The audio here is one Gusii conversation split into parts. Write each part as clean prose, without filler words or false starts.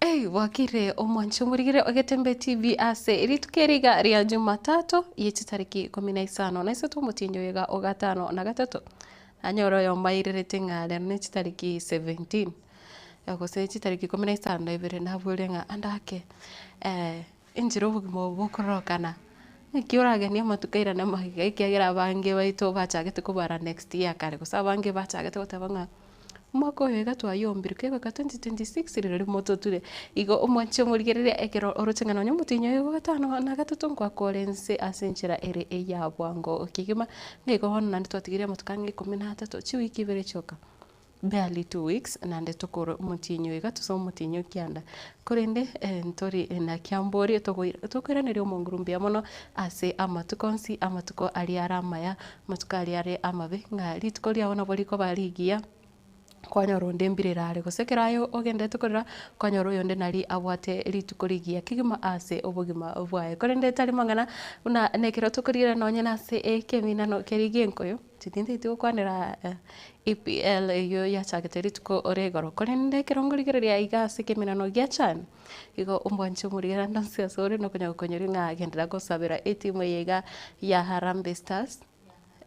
Ei, bwakire omwanchi omorigere o Getembe TV ase rituko eri iga ria Jumatatu ye chitariki ikomi na isano na isato omotienyi oyo iga o gatano na gatato. Nanyora oyomo airerete ng'a rero ne chitariki 17 gose chitariki ikomi na isano na ibere nabwere ng'a ande ake enchera obogima obo bokororokana, ng'aki oragenie amatuko airane amaiga ekiagera abange baito bachagete kobara next year kare gose abange bachagete goteba ng'a omwaka oyo iga twayombire kegoika 2026 rirorio mototure. Igo omwanche omorigereria ekero oroche ng'a nonye omotienyi oyo bwa gatano na gatato nkoakore nse ase enchera ere eya bwango kegima, ng'a igo bono naende twatigeire amatuko ang'e ikomi na atato, chiwiki ibere chioka. Barely 2 weeks naende tokore omotienyi oyo iga tosoe omotienyi o kianda. Korende ntori na kiambori tokoiraneria omonguru mbuya mono ase amatuko onsi, amatuko aria are amaya, amatuko aria are amabe, ng'a rituko riao nabo rikoba rigiya, kwanyora onde mbirero are, gose ekero aye ogenderete korera, kwanyora oyonde nari abwate rituko rigiya kegima ase obogima bwaye. Korende tari mang'ana buna nekero tokorigereria nonye nase ekeminano keria gienkoyo. Tintageti gokwanera EPL eyio yachagete rituko ore igoro, korende ekero nkorigereria iga ase ekemenano gia CHAN, igo omwanche omorigereri ande onsi ase ore nokonya gokonyoria ng'a genderera gosabera etimu eye iga ya Harambee Stars,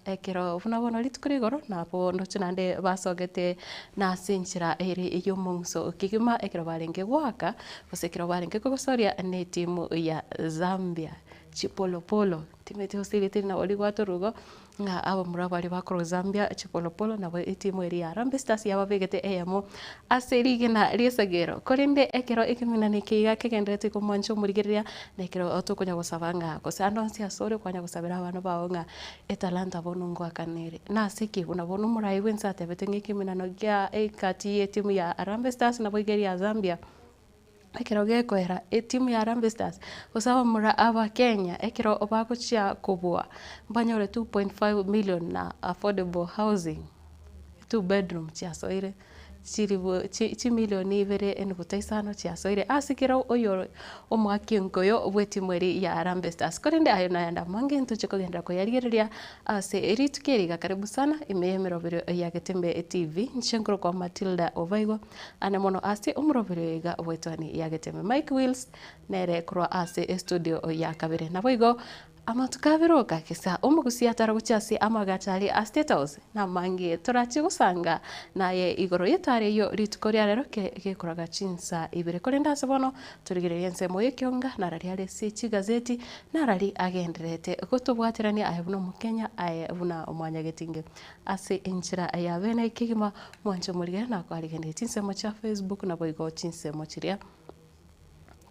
ekero buna bono rituko ria igoro nabo ndoche naende basogete na ase enchera ere ya omong'uso kegima ekero barenge goaka, gose ekero barenge kogosoria na etimu ya Zambia, Chipolopolo. Timanyeti gose erieta eri nabo rigwatorwa igo, ng'a abamura baria bakorwa Zambia Chipolopolo nabo etimu eria ya Harambee Stars yababegete eyemo ase rigena ri'esagero. Korende ekero ekeminana eke iga kegendererete komwancha omorigereria, na ekero tokonya gosaba ng'a gose ande onsi ase ore kwanya gosabera abana bao ng'a etalanta bono ngoakanere. Nase ki? Buna bono omorai bwense atebete ng'a ekeminano gia egati y'etimu ya Harambee Stars naboigo eria ya Zambia. Ekero gekoera etimu ya Harambee Stars gose abamura aba Kenya ekero bagochia kobua mbanyore 2.5 million na affordable housing, two bedroom chiasoire chiribu chi chimilioni ibere enuguta isano chiasoire ase kera oyo omoaki enkoyo bw'etimu eria ya Harambee Stars. Korende ayo nayande amange ntoche kogenderera koyarigereria ase rituko eri iga karibu sana ime y'emerobero ya Getembe TV, inche nkorokwa Matilda Obaigwa. Ane mono ase omoroberi iga bw'etwani ya Geteme Mike Wills nere korwa ase estudio ya kabere. Naboigo amatuko abere oka gesa omogusia atara gochia ase amagacho aria a State House namange torachie gosanga naye igoro y'etara eyio rituko ria rero ke gekoraga chinsa ibere. Korende ase bono torigererie ensemo y'ekionga narari are ase chigazeti narari agendererete gotobwaterania aye buna omokenya aye buna omwanyagetinge. Ase enchera ya bene kegima mwanche omorigere na kwarigeneria chinsemo chia Facebook naboigo chinsemo chiria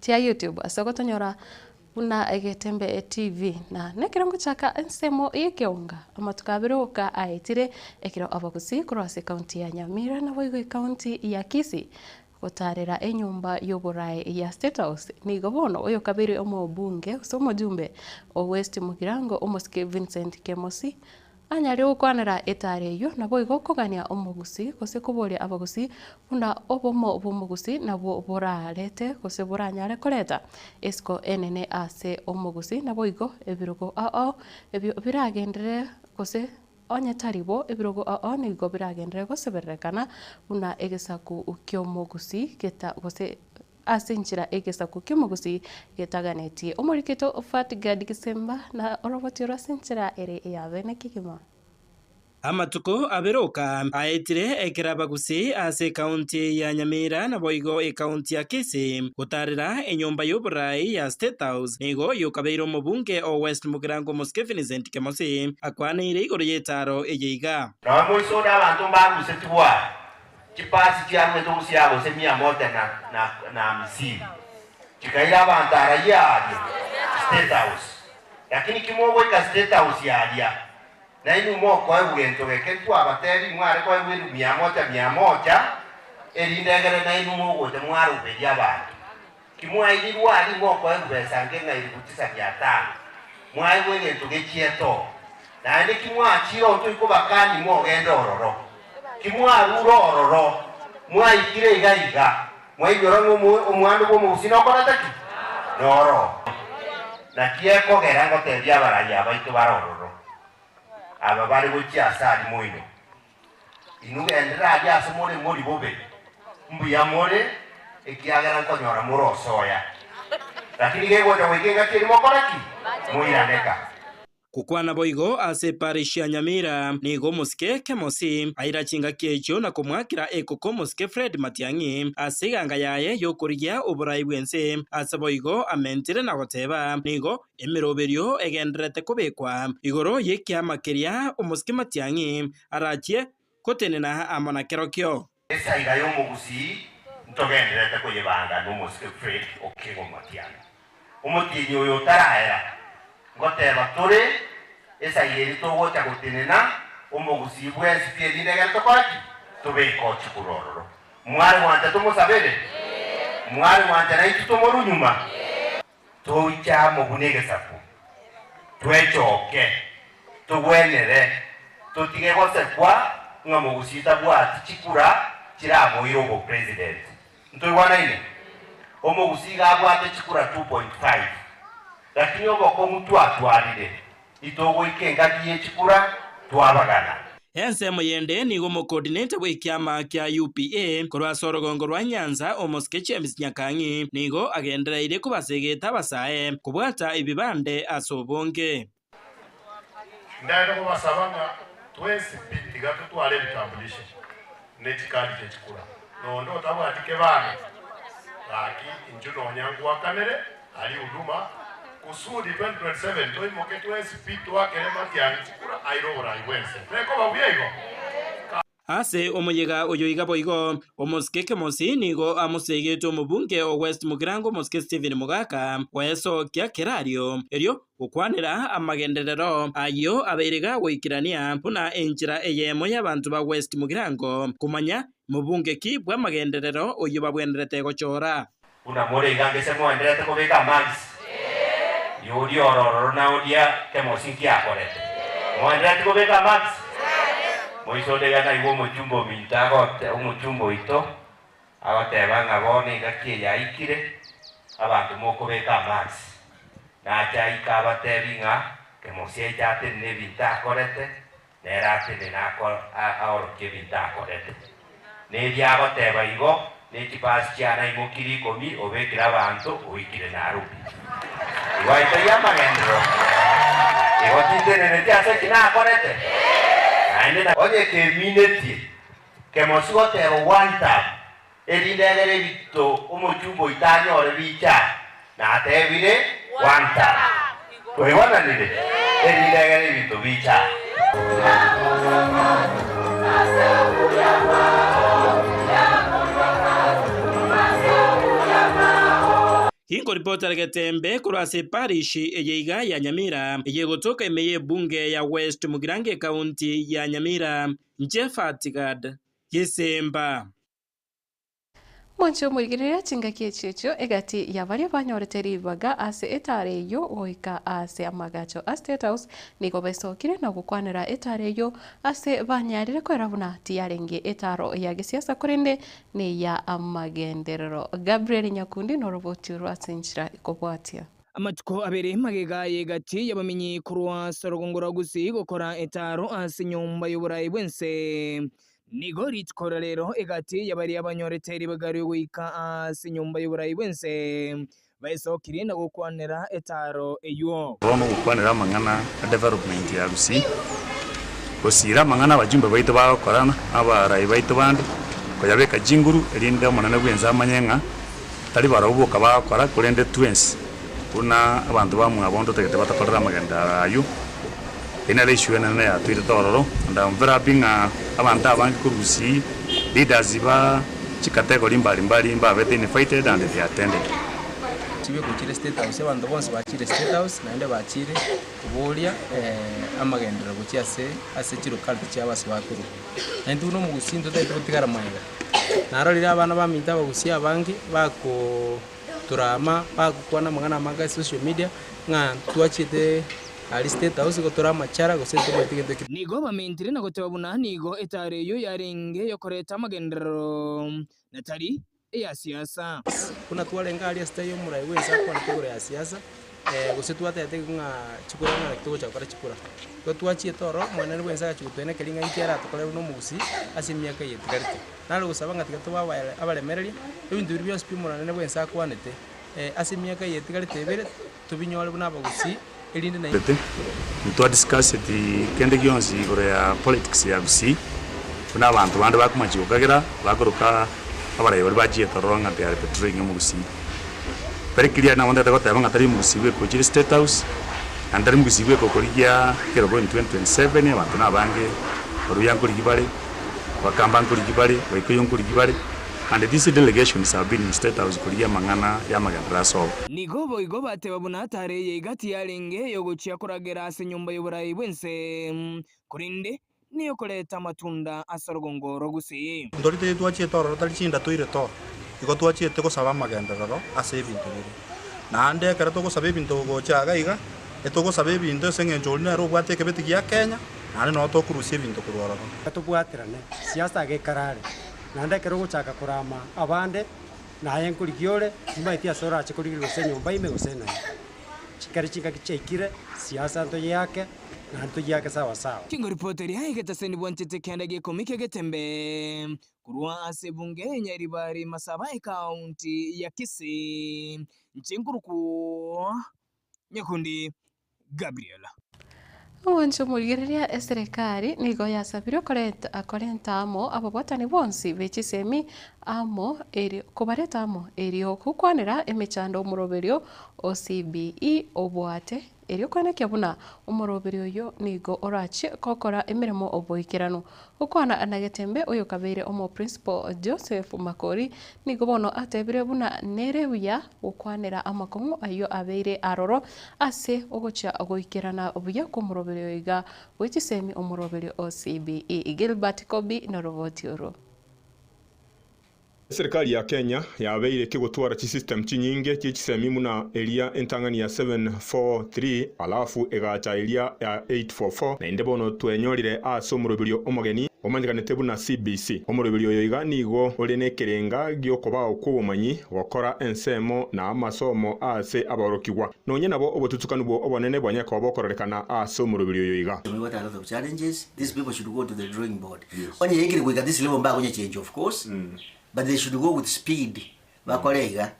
chia YouTube ase ogotonyora buna Egetembe TV. Na nekero ngochaka ensemo y'ekeonga amatuko abere oka aetire ekero abagusii korwa ase ekaunti ya Nyamira naboigo ekaunti ya Kisii gotarera enyomba y'oboraai ya State House nigo bono oyokabeire omobunge gose omojumbe o West Mugirango omosike Vincent Kemosi Anyare gokwanera etaara eyio, naboigo kogania omogusii, gose koboria abagusii buna obomo bw'omogusii nabwo borarete gose boranyare koreta esiko enene ase omogusii, naboigo ebirogo ao ao ebio biragenderere gose onye tari bo, ebirogo ao ao nigo biragenderere gosebererekana buna egesaku ki'omogusii geta gose. Ase enchera egesaku ki'omogusii getaganetie. Omoriketo o Fatgad Gisemba na oroboti oro ase enchera ere eya bene kegima. Amatuko abere oka aetire ekero abagusii ase ekaunti ya Nyamira naboigo ekaunti ya Kisii gotarera enyomba y'oborai ya State House nigo yokabeire omobunge o West Mugirango Omosike Vincent Kemosi akwaneire igoro y'etaro eye iga. Nonya moiso onde abanto mbarusetigwe aa, Chipasi chiaruete gose gose mia moja na na na hamsini chikaira abanto araiyo aaria State House. Lakini ki mogoika State House aaria, nainwe mokoegwa gento geke ntwabatebi mware koegwa elifu mia moja mia moja, erinde egere nainwe mogocha mwaroberia abanto. Ki mwairirwe aria mokoegwa besa nke ng'a elifu tisa mia tano, mwaegwa egento gechiete oo. Naende ki mwachire oo toikobakani mogende ororo. Ki mwarure ororo, mwaikire iga iga, mwainyora ng'a omwando bw'omogusii nokorete ki? Noro. Naki ekogera ngotebia abarai abaito bare ororo, aba bare gochia ase aria moino, Inwe genderera aria ase more mori bobe, mbuya more. Ekiagera nkonyora more osoya. Lakini gegocha goika engaki eria mokore ki? Moiraneka. Gokwana boigo ase eparish ya Nyamira, nigo omosike Kemosi aira chingaki echio na komoakera ekoko omosike Fred Matiang'i ase eganga yaye y'okorigia oborai bw'ense. Ase boigo amentire na goteba nigo emeroberio egendererete kobekwa igoro y'ekiama keria omosike Matiang'i arachie gotenena amo na kerokio. Esaiga y'omogusii ntogendererete koyebanga nomosike Fred Okengo Matiang'i. Omotienyi oyo otaraera, ngoteba tore esaiga eria togocha gotenena omogusii bwensi pi erinde ekero tokora ki? Tobeke ochi korwa ororo. Mware gwancha tomosabere? Mware gwancha naintwe tomorwe nyuma? Toiche amo buna egesaku, twechoke, togwenere, totige gosekwa ng'a mogusii tabwati chikura chiramoire obopresident. Ntoigwanaine? Omogusii iga abwate chikura 2.5, lakini obokong'u twatwarire, itogoika engaki ye chikura twabagana. Ensemo yende nigo omocoordinator bw'ekiama kia UPA korwa ase orogongo rwa Nyanza Omosike James Nyakang'i nigo agendereire kobasegeta abasae kobwata ebibande ase obonge. Ndaende kobasaba ng'a twensi pi tiga totware ebitambulisho ne chikadi chie chikura. Nonde otabwati kebande, gaki inchuo nonya ngwakanere aria Huduma kusudi 2027 toimoke twensi pi toakere Matiang'i chikura aire oborai bwense. Nekoba buya igo? Ase omoyega oyo iga boigo, omosike Kemosi nigo amosegete omobunge o West Mugirango omosike Stephen Mogaka goesokia kerario erio gokwanera amagenderero ayio abeire gagoikerania buna enchera eyemo y'abanto ba West Mugirango komanya mobunge ki bw'amagenderero oyio babwenerete gochora. Buna more iga ngese moenderete kobeka amagisi, yoria ore ororo na oria kemosi nkiakorete. Moendereti kobeka amagisi? Moisonde iga naigwe omochumba ominto agote omochumba oito agoteba ng'a bono engaki eye yaikire, abanto mokobeka amagisi. Nache aike abatebi ng'a kemosi aiche atenene ebinto akorete, Nere atenene aorokie ebinto akorete. Neria agoteba igo, ne chipasi chiane aimokirie ikomi, obekire abanto, oikire Nairobi. Igo aitoyie amagenderero. Igo tinteneneti ase eki nakorete? Naende na. Onye keminetie, kemosi goteba one term, erinde egere ebito omochumba oito anyore bicha, natebire one term. Twaigwananire? Erinde egere ebinto bicha. Ginkoripotera Getembe korwa ase eparish eye iga ya Nyamira, eye egotoka ime y'ebunge ya West Mugirango ekaunti ya Nyamira, Inche Fatigad Gisimba. Monche omorigereria chingaki echio echio egati ya baria banyorete ribaga ase etaara eyio goika aase amagacho a State House nigo besokire na gokwanera etaara eyio ase banyarire koera buna tiyarenge etaaro ya gesiasa korende neya amagenderero. Gabriel Nyakundi noroboti rwa ase enchera ekobwatia. Amatuko abere magega y'egati y'abamenyi korwa ase orogongo rwa Gusii gokora etaaro ase enyomba y'oboraai bw'ense. Nigo rituko ria rero egati ya baria banyorete ribaga ri'ogoika ase enyomba y'oborai bw'ense baesokirie na gokwanera etaaro eyio. Bono gokwanera amang'ana a development ya Gusii, gosiira amang'ana abajumbe baito bagokora na abarai baito bande, koyabeka chinguru erinde Omonene bw'ense amanye ng'a tari barabwo boka bagokora korende twensi buna abanto bamwabo ntotagete batokorere amagenderero ayio. Eyio nere issue enene yatoirete ororo and I'm very happy ng'a abanto abange korwa Gusii, leaders ba chicategory mbari mbari mbabete invited and they attended. Chibekwe chire State House, abanto bonsi bachire State House naende bachire koboria amagenderero gochia ase ase chilocality chiabo ase bakorwa. Na intwe buna omogusii ntotagete gotigara magega. Narorire abana baminto abagusii abange bakoo torama bagokwana amang'ana amange ase social media ng'a ntwachiete aria State House igo tore amachara gose ntomaete gento eke. Nigo bamentire na goteba buna nigo etaaro eyio yarenge yokoreta amagenderero, na tari eya siasa. Buna twarenge aria ase taiyo omorai bwense akwanete igoro ya siasa. Gose twatebete ng'a chikura ng'a naki togocha gokora chikura. Igo twachiete ororo, omonene bwensi agachia gotoenekeria ng'a inki aratokorere buna omogusii ase emiaka eye etigarete. Nare gosaba ng'a tiga tobe abaere abaremereria, ebinto biria bionsi pi omonene bwensi akwanete, ase emiaka eye etigarete ebere, tobinyore buna abagusii, erinde naintwe. Tete, ntwa discusseti kende gionsi igoro ya politics ya Gusii, buna abanto bande bakomachi gokagera, bakoroka abarai baria bachiete ororo ng'a they are betraying omogusii. Very clear nabo ntagete goteba ng'a tari omogusii bweka ochire State House, naende tari omogusii bweka okorigia ekerogo in 2027, abanto nabange baruya nkorigia bare, Abakamba nkorigia bare, Abaikoyo nkorigia bare, and these delegations have been in State House korigia amang'ana y'amagenderero ase obo. Nigo boigo bateba buna tare eye iga tiyarenge eyogochia koragera ase enyomba y'oborai bw'ense, korende neyokoreta amatunda ase orogongo rwa Gusii. Ntorite twachiete ororo tari chinda toirete oro, igo twachiete gosaba amagenderero ase ebinto biria. Naende ekero togosaba ebinto gocha iga iga, etogosaba ebinto ase eng'encho oria nere obwate ekebeti gia Kenya, naende noo tokorusia ebinto korwa ororo. Tobwaterane, siasa gekarare, naende ekero ogochaka korama abande, naye nkorigia ore, timanyeti ase orache korigereria gose enyomba ime gose ng'ai. Chikare chingaki chiaikire, siasa ntoyeake, naende toyeake sawa sawa. Chingoripoti eria egetaseni bwanchete kenda gia ikomi kia Getembe korwa ase ebunge ya Nyaribari Masaba ekaunti ya Kisii. Inche nkorokwa Nyakundi Gabriel. Omwancho omorigereria eserekari nigo yasabirwe koreta korenta amo ababwatani bonsi be chisemi amo erio kobareta amo erio gokwanera emechando omoroberio o CBE obwate erio koenekia buna omoroberio oyio nigo orachie gokora emeremo oboikeranu. Gokwana na Getembe oyokabeire omo principal Joseph Makori nigo bono atebire buna nere buya gokwanera amakong'u ayio abeire aroro ase ogochia goikerana buya kw'omoroberio iga bwe chisemi omoroberio o CBE. Gilbert Kobi noroboti oro. Eserikari ya Kenya yabeire kegotwara chisystem chinyinge chie chisemi buna eria entang'ani ya 743 alafu egacha eria ya 844 naende bono twenyorire ase omoroberio omogeni omanyekanete buna CBC. Omoroberio oyo iga nigo ore nekerenga giokobao kw'obomanyi gokora ensemo na amasomo ase abaorokigwa. Nonye nabo obotutukanu bwo obonene bwanyare koba bokororekana ase omoroberio oyo iga. We got a lot of challenges, these people should go to the drawing board. Onye yaikire goika this level mbakonya change of course, but they should go with speed bakore iga,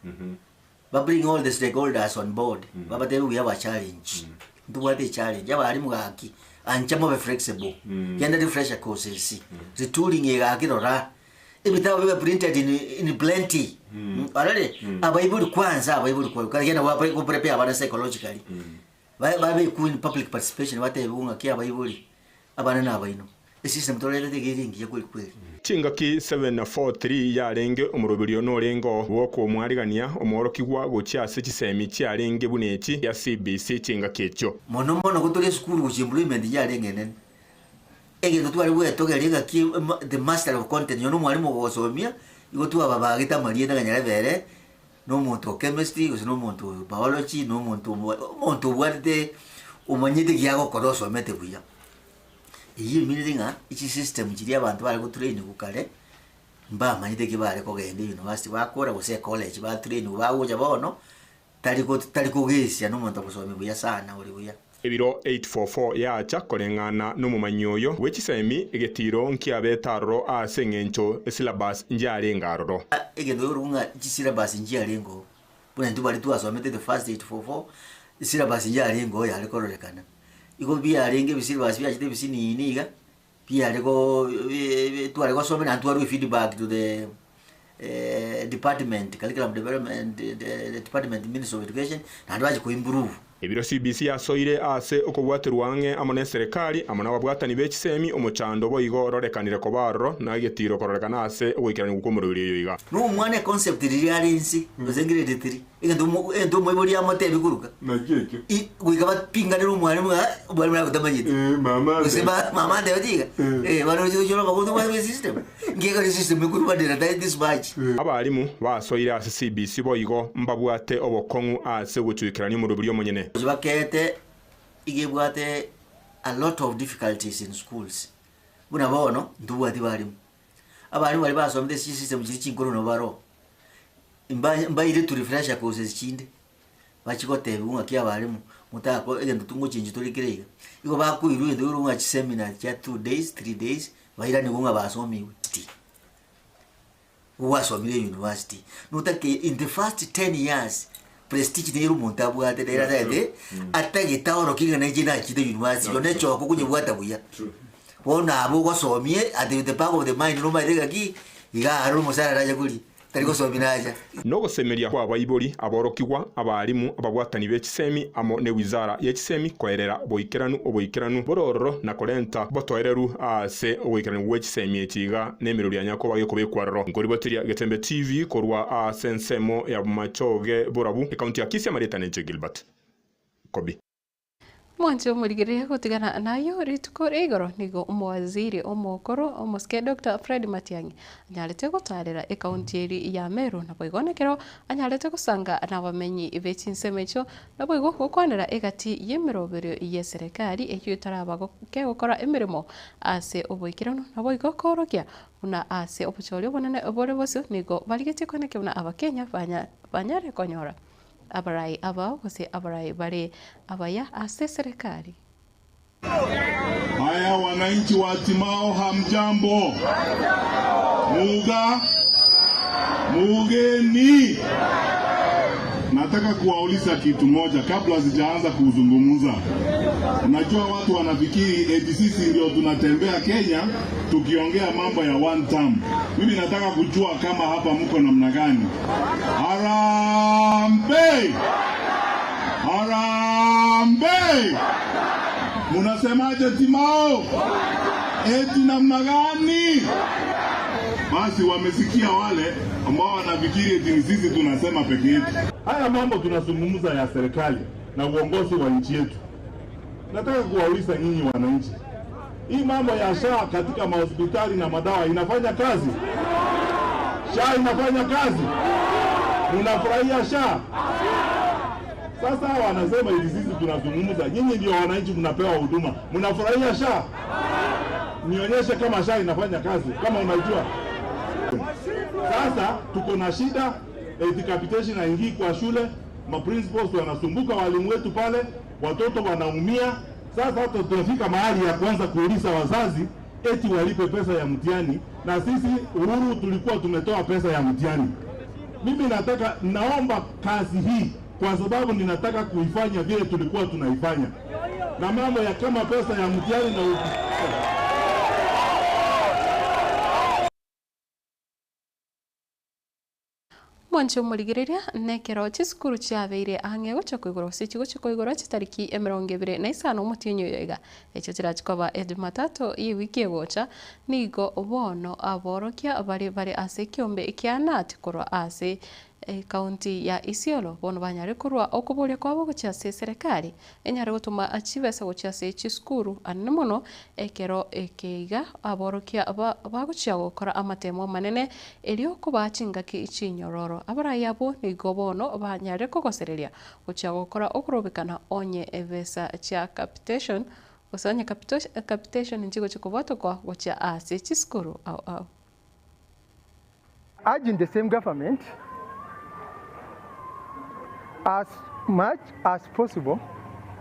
ba bring all the stakeholders on board, babatebie we have a challenge, ntobwate echallenge, abalimu gaki ancha mobe flexible, genda refresher courses, retooling eye gaki rora, ebitabu bibe printed in, in plenty, orore abaibori kwanza abaibori kwanza, genda go prepare abana psychologically, Babe in public participation batebigwe ng'aki abaibori abana nabaino. Esystem torerete iga ere engiya kweli kweli. Chingaki 743 yarenge omoroberio norenge oo bw'okomwarigania omworokigwa gochia ase chisemi chiarenge buna echi ya CBC chingaki echio. Mono mono gotore esukuru gochia employment yarenge enene. Egento tware gwetogeria ng'aki the mastery of content nonya omwalimu ogosomia igo twababagete amarieta ng'a Nyarebere na omonto o chemistry gose na omonto o biology na omonto omonto obwatete omanyete ekia agokora osomete buya. Eyio emineti ng'a echisystem chiria abanto bare gotrainigwa kare, mbamanyete eki bare kogenda euniversity bakora gose ecollege batrainigwa bagocha bono, tari go tari kogesia na omonto ogosomia buya sana ore buya. Ebiro 844 yacha koreng'ana nomomanyi oyo bwe chisemi, egetiro nkiabete aroro ase engencho esyllabus nchiarenge aroro. Egento gekorokwa ng'a chisyllabus nchiarenge oo, buna intwe baria twasomete the first 844, esyllabus nchiarenge oo yare kororekana. Igo biarenge ebisyllabus biachete ebisinini iga, biare go tware gosomera naende twarwa efeedback to the department, curriculum development department ministry of education, naende bachia ko improve. Ebiro CBC yasoire ase okobwaterwa ang'e amo neserekari amo nababwatani be chisemi, omochando boigo ororekanire koba aroro na egetiro kororekana ase ogoikeranigwa kw'omorweri oyo iga. Na omwana econcept riria are inse gose grade 3 egento omo egento omoibori amotebi koruka Naki ekio? I goika bapinganere omwalimu ng'a omwalimu nagotamanyeti. Eh, mama Gose ande. ba mama antebeti iga, Eh. eh, bono oche gochora obagotu bwa system, nkiekore system ekorwa tari this much. Abalimu basoire ase CBC boigo mbabwate obokong'u ase ogochuikerania omoroberi omonyene. Bakete iga ebwate a lot of difficulties in schools, buna bono ntobwati balimu. Abalimu baria basomete ase chisystem chiria chinkoro nabo baroo, mba mbaire to refresher courses chinde. Bachie gotebiwa ng'aki abalimu, motako egento tongochenchia tore kere iga. Igo bakoirwa egento keria ng'a chiseminar chia 2 days, 3 days, bairanigwe ng'a basomiwe. Gwasomire university, notake in the first 10 years, prestige nere omonto abwate nere atagete, atagete aorokie ng'a nainche nachete university, nonye echoko okonyebwata buya. Bono abwo ogosomie at the back of the mind nomanyete ng'aki, iga aro omosara nacha koria, tari gosomia nacha. Nogosemeria kw'abaibori, aborokigwa, abalimu, ababwatani be chisemi, amo ne wizara ye chisemi koerera boikeranu oboikeranu bore ororo na korenta botoereru ase ogoikeranu gwe chisemi echi iga nemerori ya nyakoba gekobekwa aroro. Nkoriboteria Getembe TV korwa ase ensemo ya Bomachoge Borabu, ekaunti ya Kisii amarieta nenche Gilbert Kobi. Mwanche omorigereria gotigana nayio rituko ria igoro nigo omowaziri omokoro omosike Doctor Fred Matiang'i anyarete gotarera ekaunti eri ya Meru naboigo nekero anyarete gosanga nabamenyi be chinsemo echio naboigo gokwanera egati y'emeroberio y'eserekari eyio etaraba kegokora emeremo ase oboikeranu naboigo koorokia buna ase obochori obonene bore bosio nigo barigetie koenekia buna abakenya banyare konyora Abarai abao gose abarai bare abaya ase serikali. Haya, wananchi wa Timao, hamjambo? Muga mugeni, nataka kuwauliza kitu moja kabla sijaanza kuzungumza. Unajua watu wanafikiri eti sisi ndio tunatembea Kenya tukiongea mambo ya one term. Mimi nataka kujua kama hapa mko namna gani. Harambee! Harambee! Munasemaje Timao? Eti namna gani? Basi wamesikia wale ambao wanafikiri eti ni sisi tunasema peke yetu. Haya mambo tunazungumza ya serikali na uongozi wa nchi yetu. Nataka kuwauliza nyinyi wananchi, hii mambo ya SHA katika mahospitali na madawa inafanya kazi? SHA inafanya kazi? Munafurahia SHA? Sasa hawa wanasema hivi, sisi tunazungumza, nyinyi ndio wananchi mnapewa huduma, mnafurahia SHA? Nionyeshe kama SHA inafanya kazi, kama unajua. Sasa tuko na shida eti capitation haingii kwa shule, ma principals wanasumbuka walimu wetu pale, watoto wanaumia. Sasa hata tunafika mahali ya kuanza kuuliza wazazi eti walipe pesa ya mtihani, na sisi Uhuru tulikuwa tumetoa pesa ya mtihani. Mimi nataka naomba kazi hii kwa sababu ninataka kuifanya vile tulikuwa tunaifanya, na mambo ya kama pesa ya mtihani na Mwanche omorigereria nekero chisukuru chiabeire ang'e gochia koigora gose chigochia koigora chitariki 25 omotienyi oyo iga echio chirachi koba ejumatatu ye wiki egocha nigo bono aborokia bare bare ase ekiombe kia KNUT korwa ase ekaunti ya Isiolo bono banyare korwa okoboria kwabo gochia ase eserekari enyare gotoma chibesa gochia ase chisukuru anene mono ekero ekeiga aborokia bagochia gokora amatemo amanene erio kobaa chingaki chinyororo abarai abwo nigo bono banyare kogosereria gochia gokora okorobekana onye ebesa chia capitation gose onye capitation nchigochia kobwatokwa gochia ase chisukuru ao ao. Urging the same government as much as possible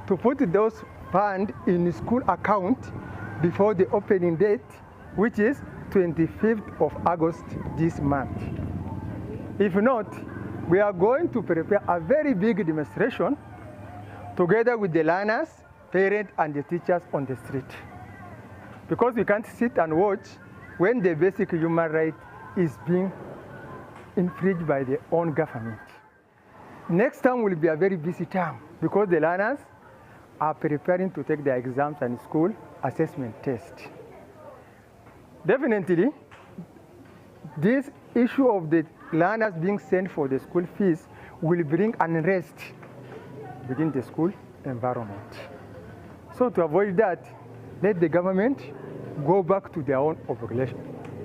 to put those funds in school account before the opening date, which is 25th of August this month. If not, we are going to prepare a very big demonstration together with the learners, parents, and the teachers on the street. Because we can't sit and watch when the basic human right is being infringed by their own government. Next term will be a very busy term because the learners are preparing to take their exams and school assessment test. Definitely, this issue of the learners being sent for the school fees will bring unrest within the school environment. So to avoid that, let the government go back to their own obligation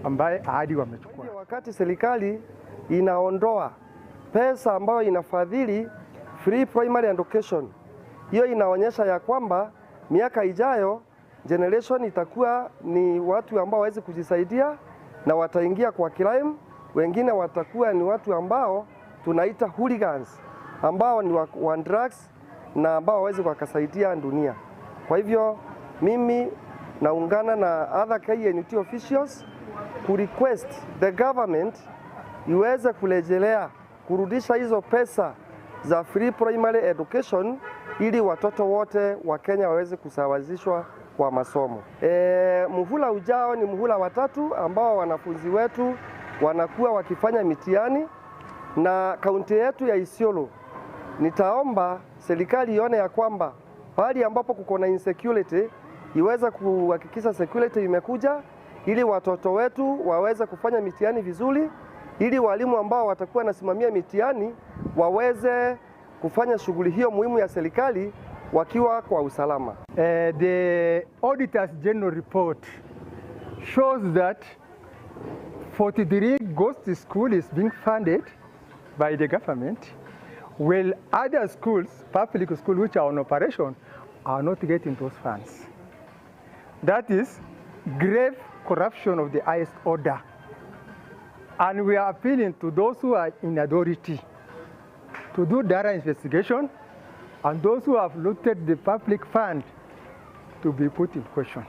ambaye ahadi wamechukua. Wakati serikali inaondoa pesa ambayo inafadhili free primary education, hiyo inaonyesha ya kwamba miaka ijayo generation itakuwa ni watu ambao hawezi kujisaidia na wataingia kwa crime. Wengine watakuwa ni watu ambao tunaita hooligans. ambao ni wa, wa drugs na ambao hawawezi wakasaidia dunia. Kwa hivyo mimi naungana na other KNUT officials ku request the government iweze kurejelea kurudisha hizo pesa za free primary education ili watoto wote wa Kenya waweze kusawazishwa kwa masomo. E, muhula ujao ni muhula watatu ambao wanafunzi wetu wanakuwa wakifanya mitihani na kaunti yetu ya Isiolo, nitaomba serikali ione ya kwamba pahali ambapo kuko na insecurity iweze kuhakikisha security imekuja ili watoto wetu waweze kufanya mitihani vizuri, ili walimu ambao watakuwa wanasimamia mitihani waweze kufanya shughuli hiyo muhimu ya serikali wakiwa kwa usalama. The Auditor's General report shows that 43 ghost school is being funded by the government, while other schools, public schools which are on operation, are not getting those funds. That is grave corruption of the highest order. And we are appealing to those who are in authority to do thorough investigation and those who have looted the public fund to be put in question.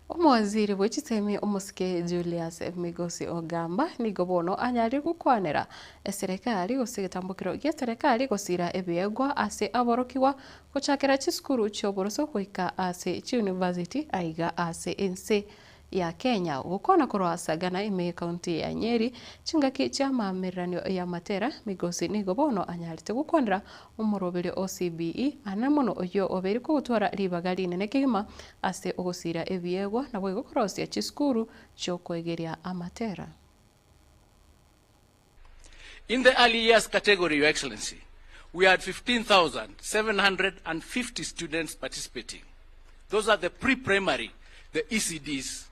Omowaziri bwe chisemi omosike Julius Migosi Ogamba nigo bono anyarire gokwanera eserekari gose egetambokero gia eserekari gosira ebiegwa ase aborokigwa gochakera chisukuru chioboroso goika ase chiuniversity aiga ase ense ya Kenya gokwana korwa Sagana ime ekaunti ya Nyeri chingaki chia amaamiranio ya Matera Migosi nigo bono anyarete gokwanera omoroberi o CBE ane mono oyio obeire kogotwara ribaga rinene kegima ase ogosira ebiegwa nabo igo korosia chisukuru chiokoegeria amatera. In the early years category, Your Excellency, we had 15,750 students participating. Those are the pre-primary, the ECDs.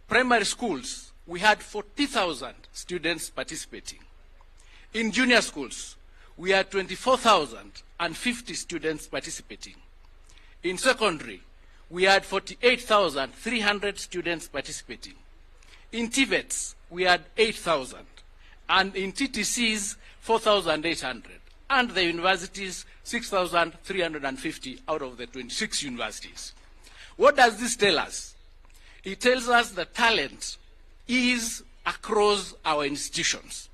Primary schools, we had 40,000 students participating. In junior schools, we had 24,050 students participating. In secondary, we had 48,300 students participating. In TVETs, we had 8,000. And in TTCs, 4,800. And the universities, 6,350 out of the 26 universities. What does this tell us? It tells us the talent is across our institutions.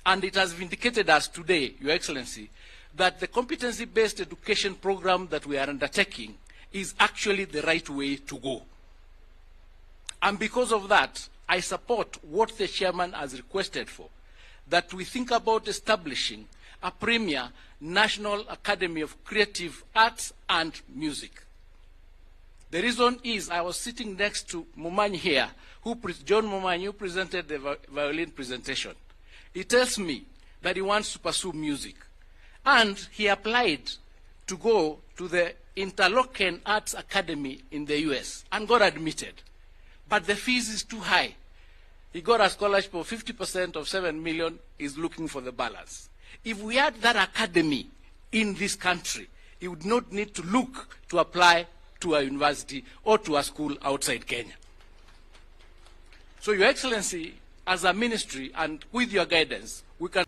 And it has vindicated us today, Your Excellency, that the competency-based education program that we are undertaking is actually the right way to go. And because of that, I support what the chairman has requested for, that we think about establishing a premier National Academy of Creative Arts and Music. The reason is I was sitting next to Momanyi here, who John Momanyi, who presented the violin presentation. He tells me that he wants to pursue music. And he applied to go to the Interlochen Arts Academy in the US and got admitted. But the fees is too high. He got a scholarship of 50% of 7 million, is looking for the balance. If we had that academy in this country, he would not need to look to apply to a university or to a school outside Kenya. So, Your Excellency, as a ministry and with your guidance, we can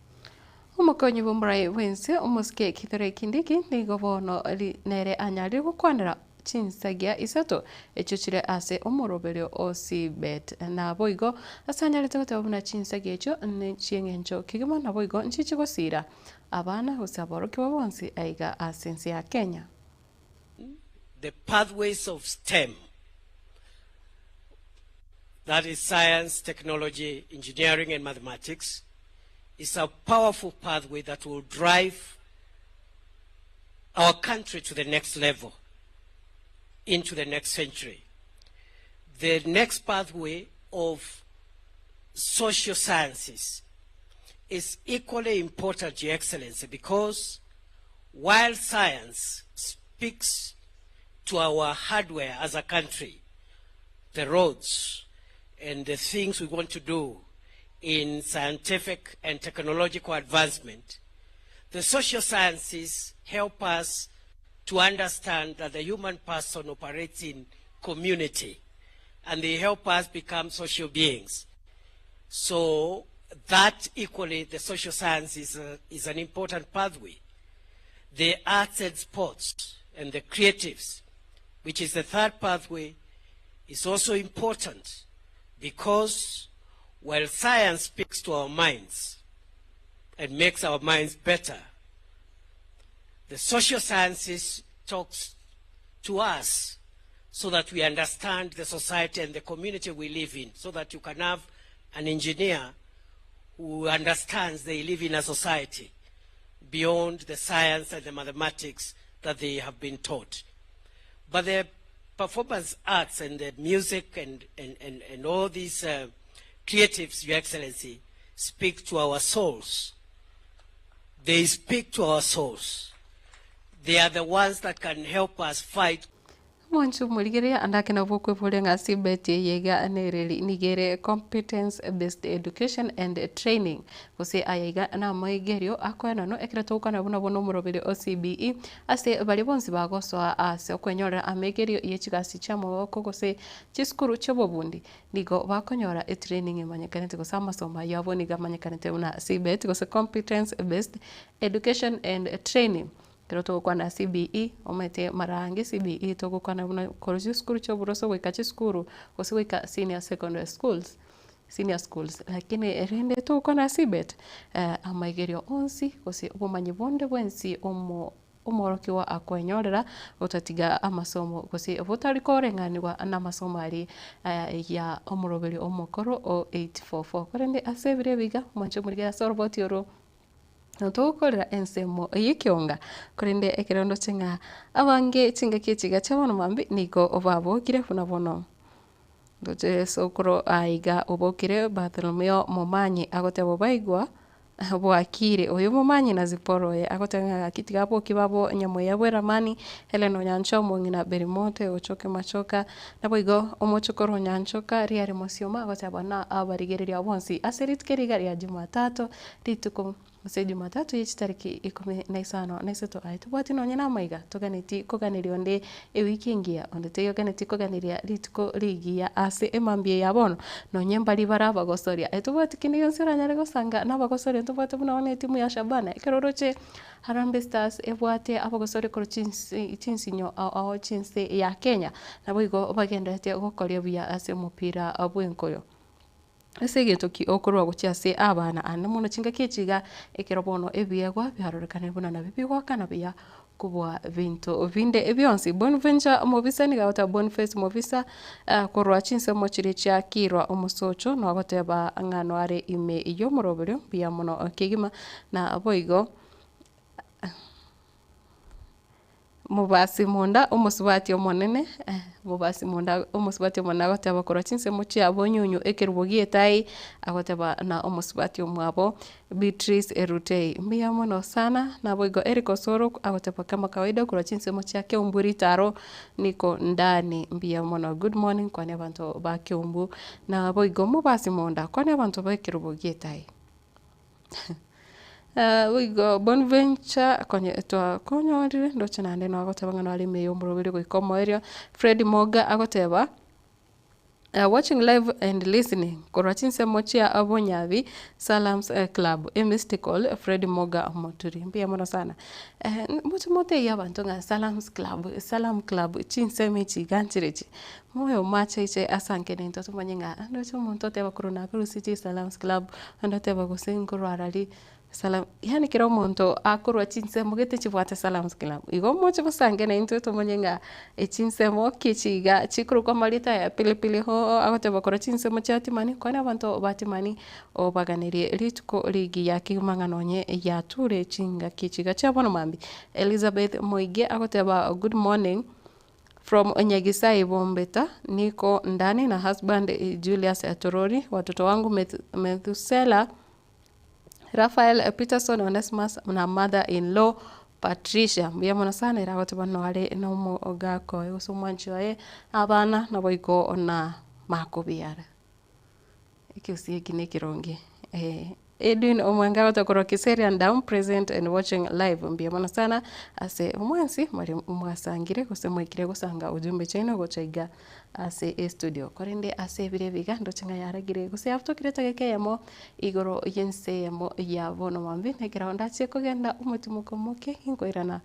Omokonyi bw'omorai bwense omosike Kithure Kindiki nigo bono nere anyarire gokwanera chinsagia isato echio chire ase omoroberio o CBET naboigo ase anyarete goteba buna chinsagia echio ne chieng'encho kegima naboigo nchichi gosira abana gose aborokigwa bonsi aiga ase ense ya Kenya. The pathways of STEM, that is science, technology, engineering, and mathematics, is a powerful pathway that will drive our country to the next level, into the next century. The next pathway of social sciences is equally important, Your Excellency, because while science speaks to our hardware as a country, the roads and the things we want to do in scientific and technological advancement, the social sciences help us to understand that the human person operates in community, and they help us become social beings. So that equally, the social science is, a, is an important pathway. The arts and sports and the creatives, which is the third pathway, is also important because while science speaks to our minds and makes our minds better, the social sciences talks to us so that we understand the society and the community we live in, so that you can have an engineer who understands they live in a society beyond the science and the mathematics that they have been taught. But the performance arts and the music and, and, and, and all these uh, creatives, Your Excellency, speak to our souls. They speak to our souls. They are the ones that can help us fight Mwanche omorigereria ande ake nabo okweboria ng'a ase ebeti eye iga nereri nigo ere Competence Based Education and Training gose aya iga namaigerio akoenanwa ekero togokwana buna bono omoroberi o CBE ase baria bonsi bagosoa ase okwenyorera amaigerio ye chigasi chiamaboko gose chisukuru chiobobundi nigo bakonyora etraining emanyekanete gose amasomo ayio abo nigo amanyekanete buna CBET gose Competence Based Education and Training. Ekero togokwana CBE, omanyete mara ange CBE togokwana buna korwa chisukuru chia oborosio goika chisukuru, gose goika senior secondary schools, senior schools. Lakini rende togokwana CBET, amaigerio onsi gose obomanyi bonde bwensi omo omworokigwa akoenyorera, gotatiga amasomo gose botari koreng'anigwa na amasomo aria ya omoroberio omokoro o 8-4-4. Korende ase ebiro ebi iga, mwanche omorigere ase oroboti oro. Togokorera ensemo y'ekeonga, korende ekero ndoche ng'a abange chingaki echi iga chia bono mambia nigo babokire buna bono. Ndoche sokoro aiga obokire Bartholomeo Momanyi agoteba obaigwa bwakire, oyo Momanyi na Zipporah oye agoteba ng'a gaki tiga aboki babo nyamoya bw'eramani, Hellen Onyancha omong'ina Berimote ochoke machoka, naboigo omochokoro Onyanchoka riare mosioma agoteba na abarigereria bonsi ase rituko eri iga ria Jumatatu Rituko gose Jumatatu ye chitariki ikomi na isano na isato aye tobwati nonye namaiga toganeti koganeria onde ewiki engiya, onde taiyo oganeti koganeria rituko rigiya ase emambia eye ya bono, nonye mbari bare abagosoria. Aye tobwati kende gionsi oranyare gosanga nabagosoria ntobwate buna bono etimu ya Shabana ekero oroche Harambee Stars ebwate abagosoria korwa chinsi chinsinyo ao ao chinse ya Kenya, naboigo bagendererete gokoria buya ase omopira bwenkoyo. Ase egento ki okorua gochia ase abana aane mono chingaki echi iga, ekero bono ebiegwa biarorekanire buna nabio bigoakana buya kobua binto binde bionsi. Bonventure Mobisa nigo agoteba Boniface Mobisa korwa chinsemo chiria chia Kirwa omosocho nogoteba ng'a noare ime y'omoroberio mbuya mono kegima na boigo. Mobasi monda omosubati omonene, mobasi monda omosubati omonene agoteba korwa chinsemo chia bonyunyu ekerubo gi'etai, agoteba na omosubati omwabo Beatrice Erutei. Mbuya mono sana, naboigo Eric Osoro agoteba kama kawaida korwa chinsemo chia Keumbu ritaro niko ndani mbuya mono. Good morning kwania abanto ba Keumbu, naboigo mobasi monda kwania abanto ba ekerubo gi'etai. Boigo Bonventure konye twakonyorire ndoche naende nagoteba ng'a nare ime y'omoroberi goika omoerio. Fred Moga agoteba, watching live and listening korwa chinsemo chia Bonyabi Salams Club, a mystical Fred Moga Moturi. Mbuya mono sana. Moche motebie abanto ng'a Salams Club, Salam Club chinsemo echi iga nchire echi. Moyo omoache aiche ase anke nintwe tomanye ng'a ndoche omonto oteba korwa nakorusia Salams Club, onde oteba gose nkorwa arari Salam, yaani kera omonto akorwa chinsemo gete chibwate Salams Club. Igo moche bosange naintwe tomanye ng'a echinsemo ki echi iga chikorokwa amarieta aya pilipili hoho agoteba korwa chinsemo chia Timani, kwani abanto ba Timani obaganerie rituko rigiya kegima ng'a nonye yature chingaki echi iga chia bono mambia. Elizabeth Moige agoteba good morning. From Nyagisai Bombeta, niko ndani na husband Julius Torori, watoto wangu Methusela, Raphael Peterson, Onesmus na mother in law Patricia. Mbuya mono sana ere agoteba noare na omogaka oye gose omwanchi oye, abana naboigo na makobiara. Ekegusii eki nekeronge eh. Edwin Omwenga gocha korwa Kiserian Dam present and watching live mbuya mono sana ase mwensi mari mwasangire gose mwaikire gosanga ujumbe chiaino gocha iga ase estudio. Korende ase ebiro ebi iga ndoche ng'a yaragire gose yabutokire etageka eyemo igoro y'ense eyemo ya bono mambia na ekero ndachie kogenda omotimoko omoke nkoirana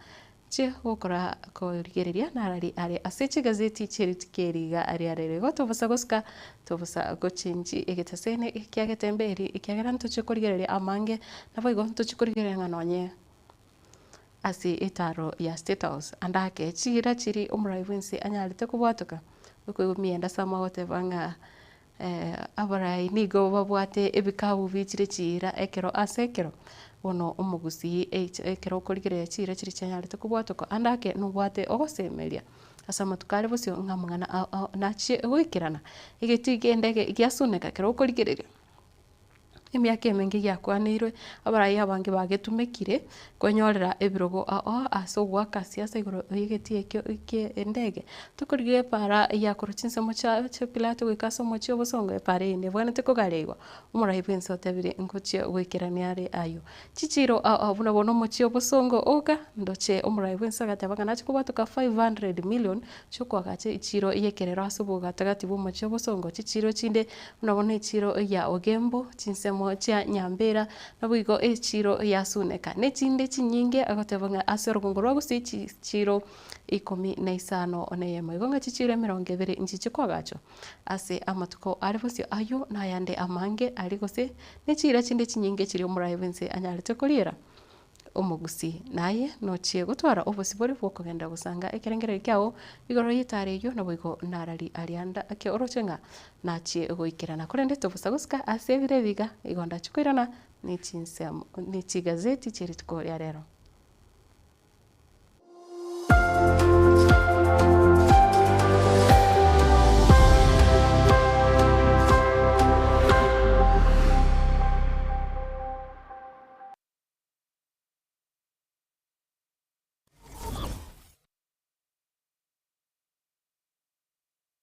Nchie gokora korigereria narari are ase chigazeti chie rituko eri iga aria rero. Igo tobosa gosuka, tobosa gochenji egetaseni ekia getembe eri ekiagera ntochie korigereria amange, naboigo ntochie korigereria ng'a nonye ase etaro ya State House ande ake chiira chiria omorai bwense anyarete kobwatoka, okoigwa mienda ase amagoteba ng'a Abarai nigo babwate ebikabu bichire chiira ekero ase ekero, bono omogusii ekero okorigereria chiira chiria chianyarete kobwatoka ande ake nobwate ogosemeria ase amatuko are bosio ng'a amang'ana ao ao nachie goikerana. Egetii kende giasuneka ekero okorigereria, emiaka emenge giakwaneirwe, abarai abange bagetumekire kwenyorera ebirogo ao ase ogoaka siasa igoro yegetii ekio kie endege. Tokorigia epaara ya korwa chinsemo chia chia Pilato goika ase omochie obosongo, epaara eye nebwenerete kogareigwa. Omorai bw'ense otebire ngochia goikerania are ayio. Chichiiro ao ao buna bono omochie obosongo oka, ndoche omorai bw'ense agateba ng'a nache kobwatoka 500 million chiokoagacha echiiro y'ekerero ase obogatagati bw'omochie obosongo. Chichiiro chinde buna bono echiiro ya Ogembo, chinsemo chia Nyambera, Naboigo echiiro ya Suneka, na echinde chinyinge, agoteba ng'a ase orogongo rwa Gusii chichiiro ikomi na isano na eyemo. Igo ng'a chichiiro emerongo ebere nchiche koagachwa ase amatuko are bosio ayio, na ayande amange aria gose ne chiira chinde chinyinge chiria omoraia bw'ense anyarete koriera. Omogusii, naye nochie gotwara obosibore bw'okogenda gosanga ekerengererio kiao igoro y'etara eyio, naboigo narari aria ake oroche ng'a nachie goikerana. Korende tobosa gosika ase ebiro ebi iga, igo ndachie koirana ne chinsemo ne chigazeti chie rituko ria rero.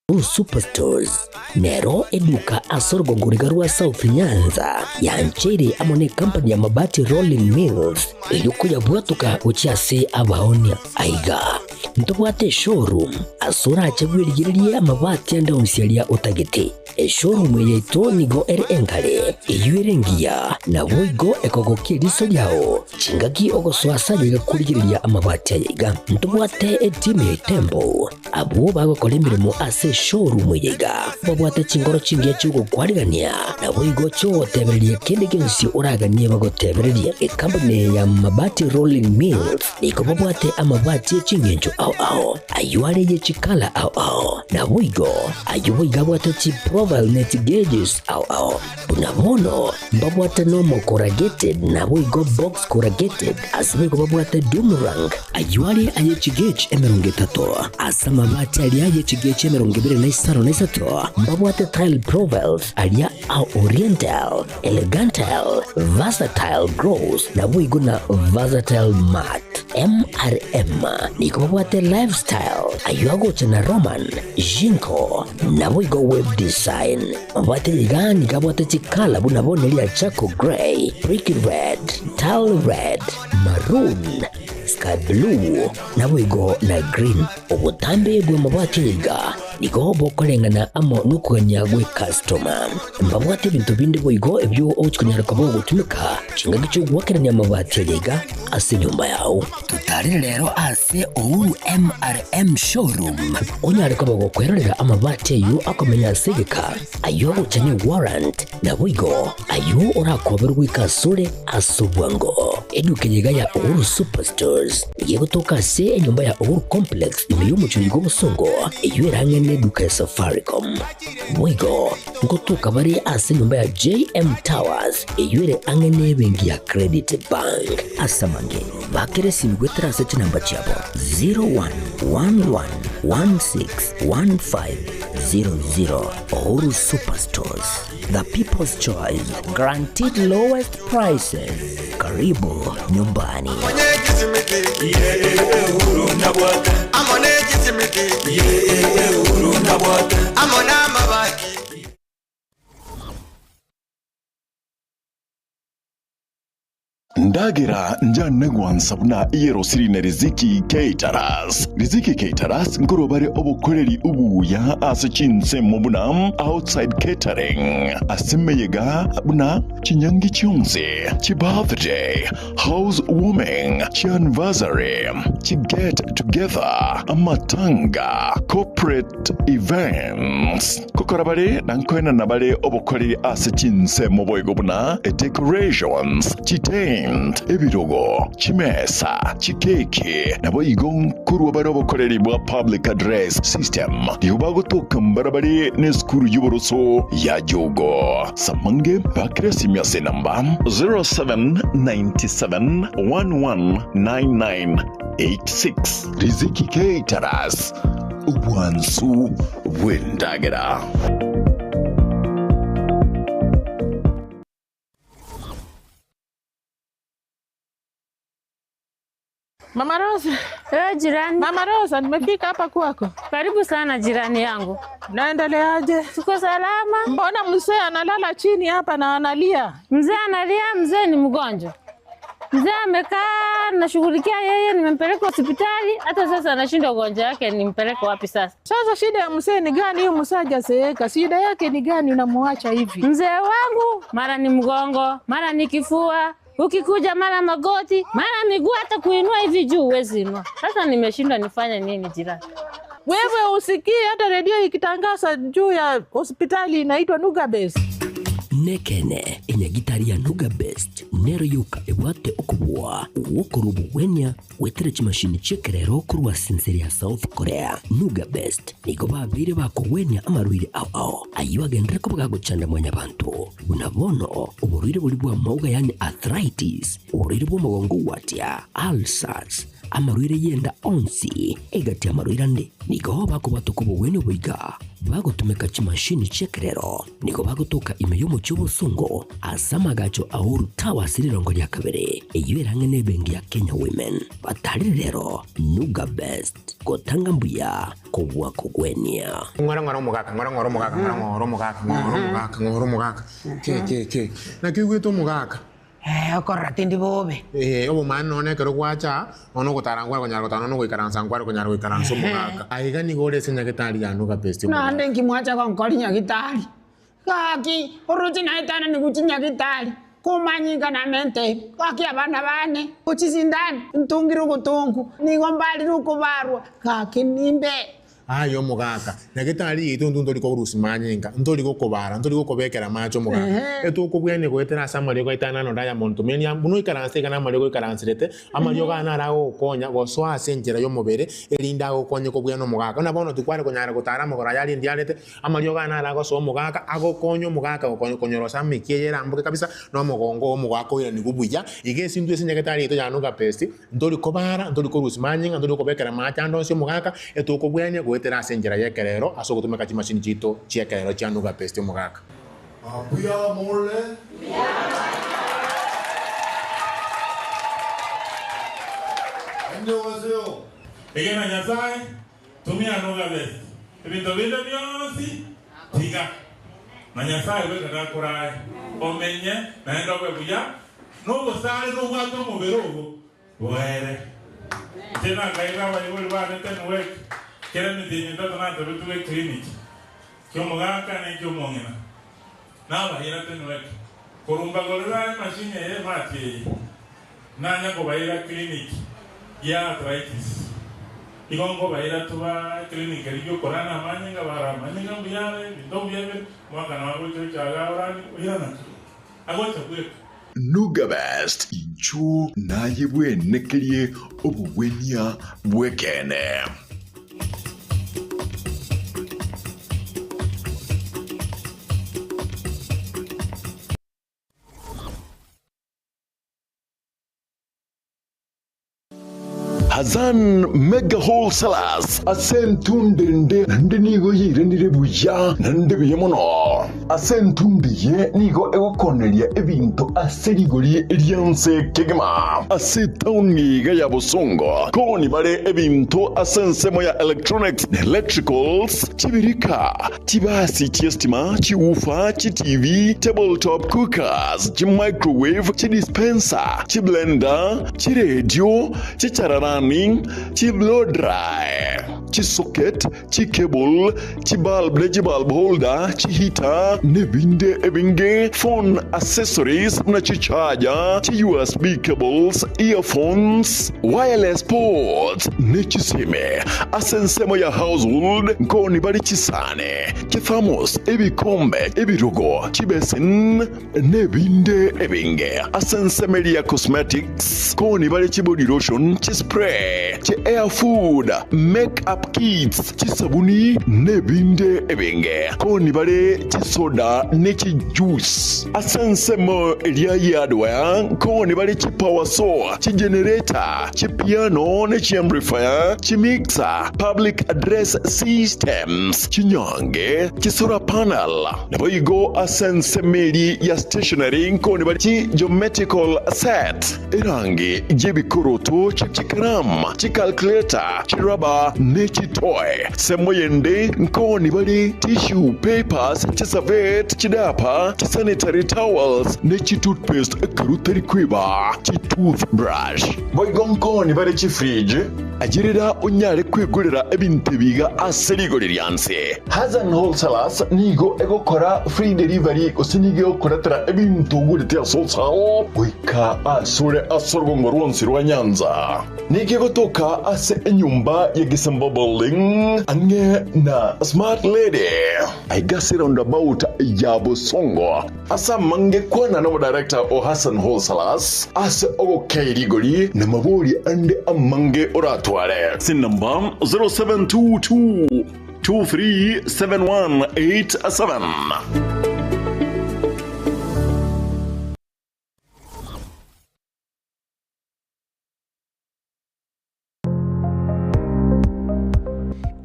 Blue Superstores nero eduka ase orogongo riga rwa South Nyanza yancheire amo ne company ya Mabati Rolling Mills erio koyabwatoka gochia ase abaonia. Aiga ntobwate eshowroom ase orache bwerigererie amabati ande onsi aria otagete. Eshowroom eye yaito nigo ere engare, eyio ere engiya, naboigo ekogokia eriso riao chingaki ogosoa ase aye iga korigereria amabati aye iga. Ntobwate etimu ya Itembo, abwo bagokora emeremo ase eshowroom eye iga, babwate chingoro chingiya chi'ogokwarigania, naboigo chi'ogotebereria kende gionsi oraganie bagotebererie. Ekampuni eye ya Mabati Rolling Mills nigo babwate amabati e ching'encho ao ao, ayio are ye chikala ao ao. Naboigo ayio boigo abwate chiprofile ne chigeges ao ao. Buna bono mbabwate normal corrugated naboigo box corrugated, ase boigo babwate doomerang. Ayio are aye chigauge 30, ase amabati aria aye chigauge 25 na isato, mbabwate tile profiles aria a oriental, elegantile, versatile gloss, naboigo na versatile matte. MRM nigo babwate lifestyle, ayio agocha na Roman, Jinko, naboigo web design. Mabwate iga nigo abwate chikala buna bono eria charcoal grey, brick red, tile red, maroon, sky blue, naboigo na green. Obotambe bw'amabwate iga nigo bokoreng'ana amo nokogania gw'ekastoma. Mbabwate ebinto binde boigo ebio ogochia konyara koba ogotumeka chingaki chi'ogoakerania amabati aya iga ase enyomba yao. Totarere rero ase Uhuru MRM Showroom onyare koba gokwerorera amabati ayio akomenya ase egeka, ayio agocha ne warrant, naboigo ayio orakoberwe goika asore ase obwango. Eduka eye iga ya Uhuru Superstores nigo egotoka ase enyomba ya Uhuru Complex ime y'omochie oyo bw'obosongo eyio ere ang'e neduka ya Safaricom. Boigo ngotoka bare ase enyomba ya JM Towers eyio ere ang'e nebenki ya Credit Bank. Ase amange, bakera esimi goetera ase chinamba chiabo 0111161500. Uhuru Superstores, the people's choice, guaranteed lowest prices. Karibu nyumbani. Ndagera njane gwansa buna eyerosiri na Riziki Caterers. Riziki Caterers nkorwa bare obokoreri obuya ase chinsemo buna outside catering, ase emeyega buna chinyangi chionsi, chibirthday, house warming, chianniversary, chiget together, amatanga, corporate events. Gokora bare na nkoenana bare obokoreri ase chinsemo boigo buna decorations, chitent, ebirogo, chimesa, chikeki, naboigo nkorwa bare obokoreri bwa public address system. Nigo bagotoka mbarabare nesukuru y'oboroso ya Jogo. Samange bakire esimi ase enamba 0797 119986. Riziki Caterers, obwansu bw'endagera. Mama Rosa. Eh, jirani. Mama Rosa, nimefika hapa kwako. Karibu sana jirani yangu. Naendeleaje? Tuko salama. Mbona mzee analala chini hapa na analia? Mzee analia, mzee ni mgonjwa. Mzee amekaa nashughulikia yeye, nimempeleka hospitali, hata sasa anashindwa ugonjwa wake, nimpeleke wapi sasa? Sasa shida ya mzee ni gani? Huyu mzee hajazeeka, shida yake ni gani unamuacha hivi? Mzee wangu mara ni mgongo, mara ni kifua, ukikuja mara magoti, mara miguu, hata kuinua hivi juu huwezi inua. Sasa nimeshindwa nifanye nini jirani? Wewe usikii hata redio ikitangaza juu ya hospitali inaitwa Nuga Base. Nekene enyagitari ya Nuga Best nero yoka ebwate okobua ogwokorwa obogwenia gwetera chimashini chi'ekerero korwa ase ense ya South Korea. Nuga Best nigo babeire bakogwenia amarwaire ao ao ayio agenderere koba gagochanda mwanyabanto buna bono oborwaire boria bw'amauga yaani arthritis, oborwaire bw'omogongo gwatia, ulcers, Amarwaire y'enda onsi egati y'amarwaire ande nigo bakobatoka obogwenia oboiga bagotumeka chimashini chi'ekerero. Nigo bagotoka ime y'omochie obosongo ase amagacho a Uhuru Towers rirongo ria kabere, eyio ere ang'e n'ebenki ya Kenya Women. Batarire rero Nuga Best gotanga mbuya kobua kogwenia. Ng'ora ng'ora omogaka, ng'ora ng'ora omogaka, ng'ora ng'ora omogaka, ng'ora omogaka, ng'ora omogaka. Ke ke ke. Naki oigwete omogaka? Ee, okorora tindi bobe. Ee, obomaene nonya ekero gwacha aa, nonya ogotara nkware konyara gotara, nonya ogoikaransa nkware konyara goikaransa omogaka. Aiga nigo ore ase nyagetari ya Nuga Best omogaka. Naende inki mwacha gonkori nyagitari? Gaki, oroche naetananigwe chinyagitari, komanyinga namente, gaki abana bane, ochisindane, ntungire ogotongu, nigo mbarire okobarwa, gaki nimbe. Aye omogaka, nyagetari yaito intwe ntori korusia manyinga, ntori gokobara, ntori gokobekera amache omogaka. Etokobwania goetera ase amariogo aito aya naro Diamond Tumenia, buna oikaranse iga namariogo oikaranserete, amariogo aya naro agogokonya gosoa ase enchera y'omobere, erinde agokonye kobwena omogaka. Buna bono tikware konyara gotara amagoro aya aria ndiarete, amariogo aya naro agosoa omogaka, agokonya omogaka konyorosa amekia eye eramboke kabisa, na omogongo oo omogaka oiranigwe buya. Iga ase intwe ase nyagetari yaito ya Nuga Best, Ntori kobara, ntori korusia manyinga, ntori kobekera amache ande onsi omogaka, etokobwania goetera ase enchera y'ekerero ase ogotumeka chimashini chiaito chi'ekerero chia Nuga Best omogaka. Mbuya more? Annyeonghaseyo. Egena Nyasae, tumia Nuga Best. Ebinto binde bionsi tiga, na Nyasae bweka gakorae omenye naende obe buya. Nobosare nobwate omobere obo boere. Inche nakaira abaibori bane Tenwek, kera emetienyi etato natebetwe eclinic ki'omogaka na eki'omong'ina. Nabaira Tenwek, korwa mbagorera emachine eye emati eye, nanya kobaira clinic ya arthritis. Igo nkobaira toba eclinic eria y'okorana amanyinga, bara amanyinga mbuya are, ebinto mbuya bire, omwaka nabo agocha ocha iga orani, oirana clinic. Agocha bweka. Nuga Best, inchuo naye bwenekerie obogwenia bw'ekeene. Hassan Mega Wholesalers ase entunda ende naende nigo yairanire buya naende buya mono. Bosongo. Ase entumbi eye nigo egokoneria ebinto ase rigori ri'ense kegima. Ase etaoni iga ya Bosongo koni bare ebinto ase ensemo ya electronics na electricals, chibirika, chibasi chi'estima, chiwoofer, chiTV, tabletop cookers, chimicrowave, chidispenser, chiblender, chiredio, chichararani, chiblow dry, chisocket, chicable, chibulb ne chibulb holder, chiheater, nebinde ebinge, phone accessories buna chicharger, chi USB cables, earphones, wireless ports, ne chisime. Ase ensemo ya household nkoni bare chisani, chithermos, ebikombe, ebirogo, chibesin, Nebinde ebinge ase ensemo eria ya cosmetics, koni bare chibody lotion, chispray, chi hair food, make up kits, chisabuni, nebinde ebinge. Koni bare chisoda ne chijuice. Ase ensemo eria ye hardware, koni bare chipower saw, chigenerator, chipiano ne chiamplifier, chimixer, public address systems, chinyange, chisolar panel. Naboigo ase ensemo eria ya stationery nkoni bare chi geometrical set, erangi y'ebikoroto, chikaramu, chicalculator, chirubber, ne chitoy. Ensemo yende nkoni bare tissue papers, chiservette, chidiaper, chisanitary towels, ne chitoothpaste ekero otari kweba chitoothbrush. Boigo nkoni bare chifridge, Ayerera onyare kwegorera ebinto ebi iga ase rigori rianse. Hassan Wholesalers nigo egokora free delivery gose nigo egokoretera ebinto ogorete ase wholesale goika asore ase orogongo rwonsi rwa Nyanza. Nigo egotoka ase enyomba ya Gisemba Building ang'e na Smart Lady aiga ase roundabout ya Bosongo. Ase amange kwana nomodirector o Hassan Wholesalers ase ogokei rigori na mabori ande amange oratware. Ase enamba 0722 237187.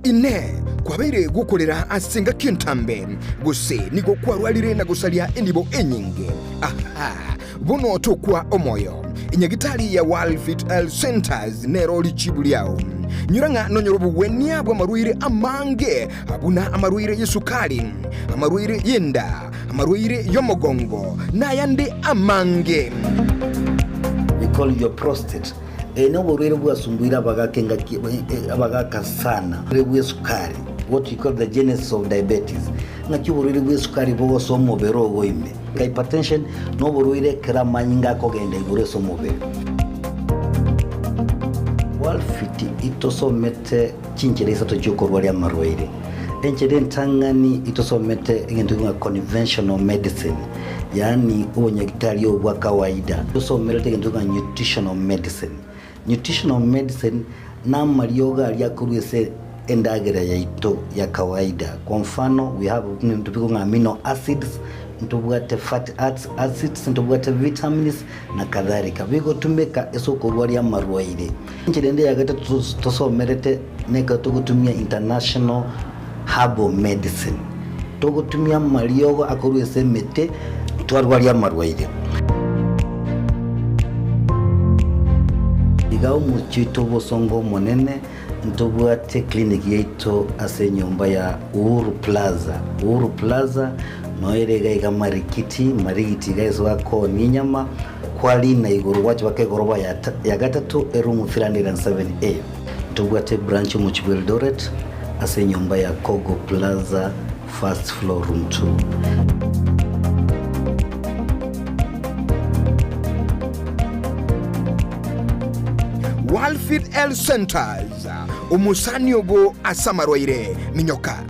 Inee! Kwabeire gokorera ase engaki entambe, gose nigo kwarwarire na gosaria enibo enyinge? Aha! Bono tokwa omoyo. Enyagitari ya World Health Centers nero richibu riao. Nyora ng'a nonyore obogwenia bw'amarwaire amange, buna amarwaire y'esukari, amarwaire y'enda, amarwaire y'omogongo, na ayande amange. We call your prostate. Eye noborwaire bwasumbuire abagaka engaki abagaka sana. Oborwaire bw'esukari, what we call the genesis of diabetes. Ng'aki oborwaire bw'esukari bogosoa omobere ogo ime. Hypertension noborwaire ekero amanyinga akogenda igoro ase omobere. Walfit itosomete chinchera isato chiokorwaria amarwaire. Enchera entang'ani itosomete egento ng'a conventional medicine. Yaani obonyagitari obo bwa kawaida. Tosomerete egento ng'a nutritional medicine. Nutritional medicine namariogo aria akorwa ase endagera yaito ya kawaida. Kwa mfano we have ebinto bikong'a ng'a amino acids, ntobwate fatty acids, ntobwate vitamins na kadhalika. Bigotumeka ase okorwaria amarwaire. Enchera ende ya gatato tosomerete nekero togotumia international herbal medicine. Togotumia amariogo akorwa ase emete twarwaria amarwaire. Iga omochie oito obosongo omonene ntobwate clinic yaito ase enyomba ya Uhuru Plaza. Uhuru Plaza noyo ere iga iga Marikiti, Marigiti iga ase bakoonia enyama, kwarina igoro gwacha baka egoroba ya gatato eroom 307A. Ntobwate ebranch omochie bwa Eldoret ase enyomba ya Kogo Plaza first floor room 2. Walfit Health Centers, omosani obo ase amarwaire, minyoka.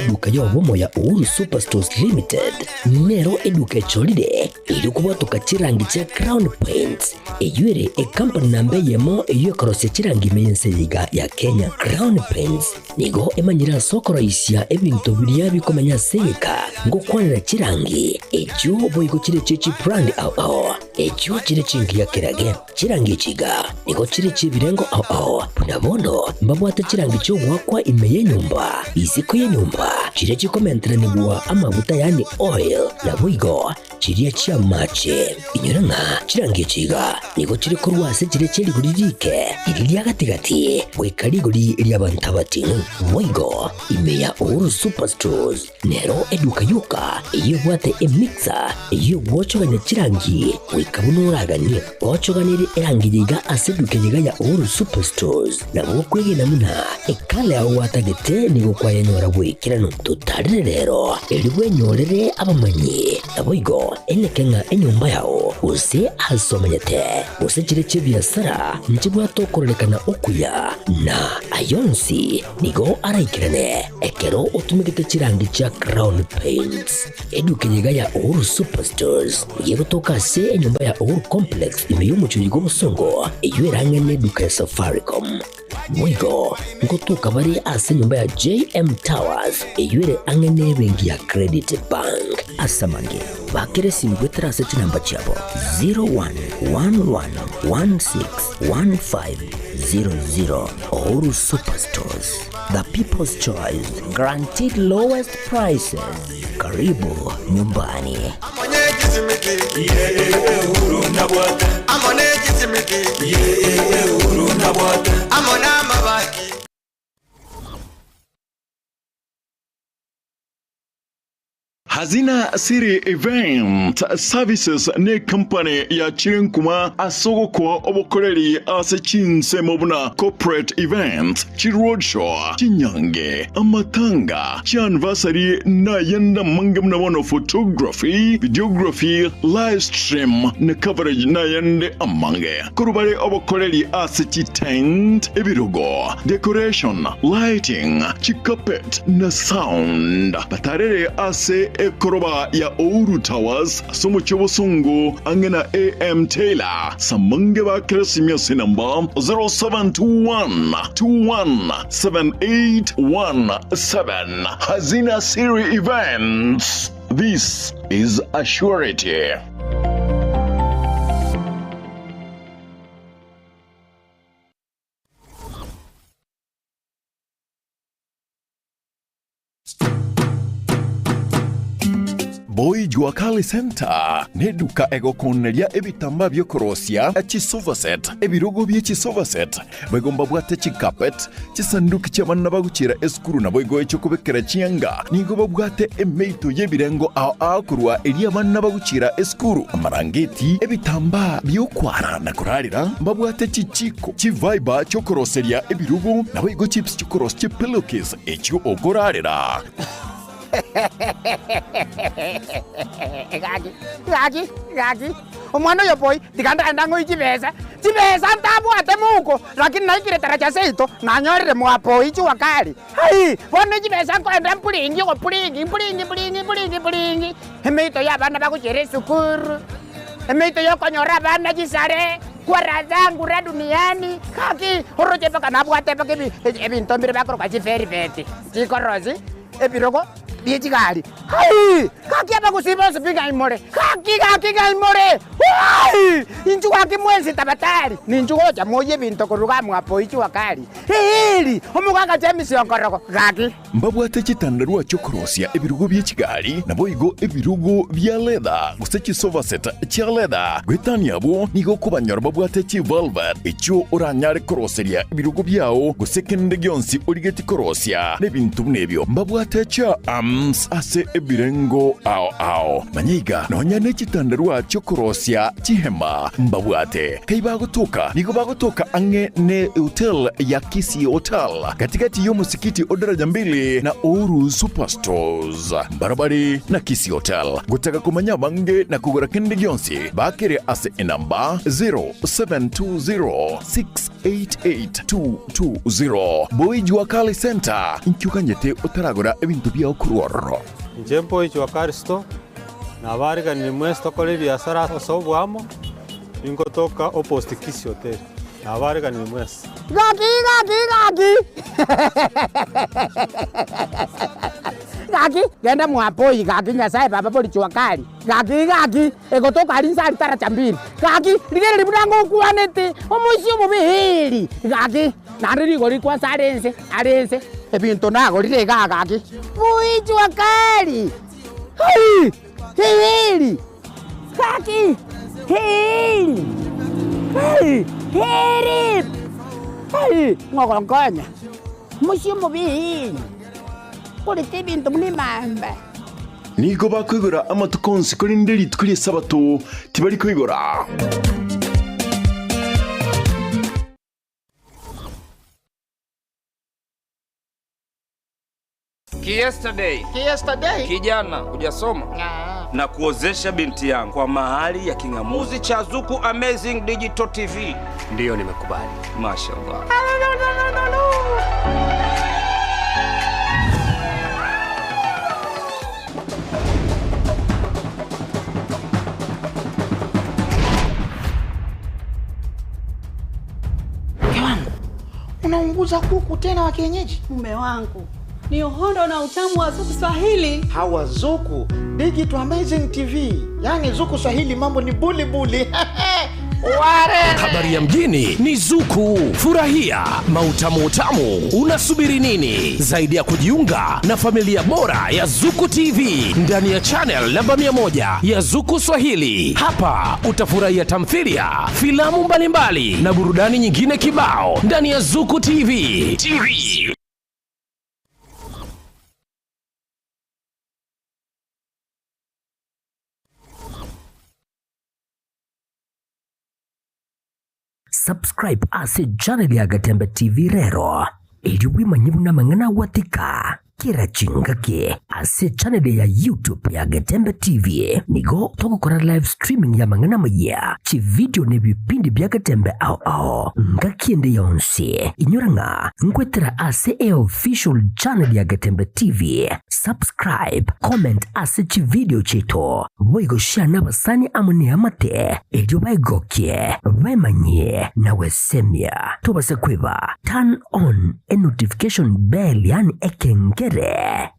eduka y'obomo ya Uhuru Superstores Limited nero eduka echorire erio kobwatoka chirangi chia Crown Paints eyio ere ekampani namba eyemo eyio ekorosia chirangi ime y'ense eye iga ya Kenya. Crown Paints nigo emanyire ase okoroisia ebinto biria bikomenya ase egeka ngokwanera chirangi echio boigo chire chie chibrand ao ao echio chire chingiya kerage. Chirangi echi iga nigo chire chi'ebirengo ao ao, buna bono mbabwate chirangi chi'ogoakwa ime y'enyomba, isiko y'enyomba, chiria chikomenteranigwa amaguta yaani oil, naboigo chiria chi'amache. Inyora ng'a chirangi echi iga nigo chire korwa ase chiria chie rigori riike, riria ria gati-gati, goika rigori ri'abanto abating'u. Boigo ime ya Uhuru Superstores Nero eduka yoka eyio ebwate emixer eyio egwochogania chirangi goika buna oraganie. Ochoganirie erangi yaiga ase eduka eyeiga ya Uhuru Superstores nabo okwegena buna ekala yao gwatagete nigo kwayenyora bw'ekeranu. Totarire rero erio bwenyorere abamanyi naboigo eneke ng'a enyomba yao gose ase omenyete gose chire chi'ebiasara nchibwate okororekana okuya na ayonsi Nigo araikerane ekero otumegete chirangi chia Crown Paints. Eduka eye iga ya Uhuru Superstores nigo egotoka ase enyomba ya Uhuru Complex ime y'omochie oyo bw'obosongo eyio erang'e neduka ya Safaricom. Boigo ngotoka bare ase enyomba ya JM Towers eyio ere ang'e nebenki ya Credit Bank. Ase amange, bakera esimi goetera ase chinamba chiabo 0111161500. Uhuru Superstores, the people's choice, guaranteed lowest prices. Karibu nyumbani. Hazina City Event Services necompany yachire nkuma ase ogokoa obokoreri ase chinsemo buna corporate events, chiroadshow, chinyange, amatanga, chianniversary na ayande amange buna bono photography, videography, live stream na coverage na ayande amange. Korwa bare obokoreri ase chitent, ebirogo, decoration, lighting, chicarpet, na sound. Batarere ase ekoroba ya Ouru Towers ase omochie obosongo ang'e na AM Taylor. Samange bakere esimia ase enamba 0721 21 7817. Hazina Siri Events. This is a surety. Boy Jua Kali Center neduka egokoneria ebitambaa biokorosia chisofa set, ebirogo bie chisofa set, Boigo mbabwate chicarpet, chisanduki chi'abana bagochiera esukuru naboigo echi'okobekera chianga. Nigo babwate emeito y'ebirengo ao ao korwa eria abana bagochiera esukuru, amarangeti, ebitambaa bi'okwara na korarera. Mbabwate chichiko, chivaiba chi'okoroseria ebirogo, naboigo chips chi'okorosia chipillowcase echio okorarera. Gaki, gaki, gaki, omwana oyo boy, tiga ndagende ng'oe chibesa, chibesa ntabwate mouko, lakini naikire taracha seito, nanyorire mwa boy jua kali. Hai! Bono chibesa nkoenda mpuringi ogopuringi, mpuringi mpuringi mpuringi mpuringi, emeito ya abana bagochiera esukuru, emeito ya okonyora abana chisare, kwara zangu ra duniani, gaki, oroche mpaka nabwate mpaka ebi ebinto mbire bakoroka chivelvet, chikorosi. Ebirogo bie chigari. Hai! Gaki abagusii bonsi pi ng'ai more? Gaki, gaki ng'ai more? Hai! Inchuo gaki mwensi tabatari, ninchu gocha moyie ebinto korwa iga mwapo ichua kari. Eeri! Omogaka James Onkorogo, gaki. Mbabwate chitandarua chi'okorosia ebirogo bie chigari, naboigo ebirogo bia leather, gose chisofa set chia leather. Goetania abwo, nigo okobanyora babwate chivelvet, echio oranyare koroseria ebirogo biao, gose kende gionsi origetie korosia, na ebinto buna ebio. Mbabwate chiarms ase ebirengo ao ao. Manya iga, nonya ne chitandarua chi'okorosia chihema mbabwate. Kai bagotoka, nigo bagotoka ang'e ne hotel ya Kisii Hotel, gati-gati y'omosikiti o Daraja Mbili. ang'e na Ouru Superstores, mbarabare na Kisii Hotel. Gotaka komanya abange na kogora kende gionsi, bakere ase enamba 0720688220. Boy Jua Kali Centre, inki oganyete otaragora ebinto biao korwa ororo? Inche Boy Jua Kali Store, nabariganirie mwensi tokore ebiasara ase oboamo, ningotoka opposite Kisii Hotel. Nabariganirie mwensi. Gaki, gaki, gaki! Gaki, genda mwapoi gaki Nyasaye baba bori jua kali. Gaki, gaki, egotoka aria inse aria taracha mbili. Gaki, rigereria buna ngokwanete, omoisia omobe eeri. Gaki, naende rigori kwansa are inse, are inse, ebinto nagorire igaa gaki. Boi jua kali! Hai! Eeri! Gaki! Eeri! Hai! Eeri! Hai! Ng'ogonkonya! Omoisia omobe eeri! Korete ebinto buna emamba. Nigo bakoigora amatuko onsi, korende rituko ri'Esabato tibari koigora. Kiyesterday. Kiyesterday. Kijana hujasoma na kuozesha binti yangu kwa mahali ya king'amuzi cha Zuku Amazing Digital TV. Ndiyo, nimekubali. Mashallah. Mke wangu, unaunguza kuku tena wa kienyeji? Mume wangu ni uhondo na utamu wa Zuku Swahili. Hawa Zuku Digital Amazing TV, yaani Zuku Swahili mambo ni buli buli. Ware. Habari ya mjini ni Zuku. Furahia mautamu utamu. Unasubiri nini zaidi ya kujiunga na familia bora ya Zuku TV ndani ya channel namba 100 ya Zuku Swahili? Hapa utafurahia tamthilia, filamu mbalimbali na burudani nyingine kibao ndani ya Zuku TV. TV. Subscribe ase channel ya Gatembe TV rero erio bwemanye buna amang'ana agwatika kera chingaki ase channel ya YouTube ya Gatembe TV nigo togokora live streaming ya amang'ana amayia chividio na ebipindi bia Gatembe ao ao ngaki ende yonsi inyora ng'a nkwetera ase e official channel ya Gatembe TV subscribe comment ase chividio chiaito boigo share na abasani amo neamate erio baegokie baemanyie na gwesemia tobase kweba turn on e notification bell yaani ekengere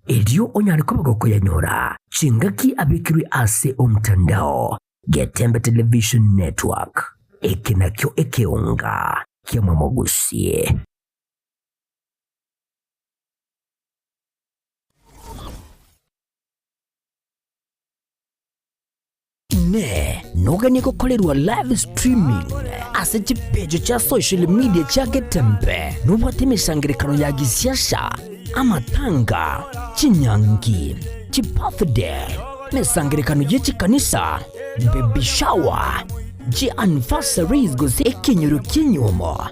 erio onyare koba gokoyanyora chingaki abekirwe ase omtandao Getembe Television Network eke nakio ekeonga kia Mwamogusie. Inee! Noganie gokorerwa live streaming ase chipeji chia social media chia Getembe? Nobwate emesangerekano ya gisiasa, amatanga, chinyangi, chibirthday, emesangerekano ye chikanisa, baby shower, chianniversaries gose ekenyoro ki'enyiomo,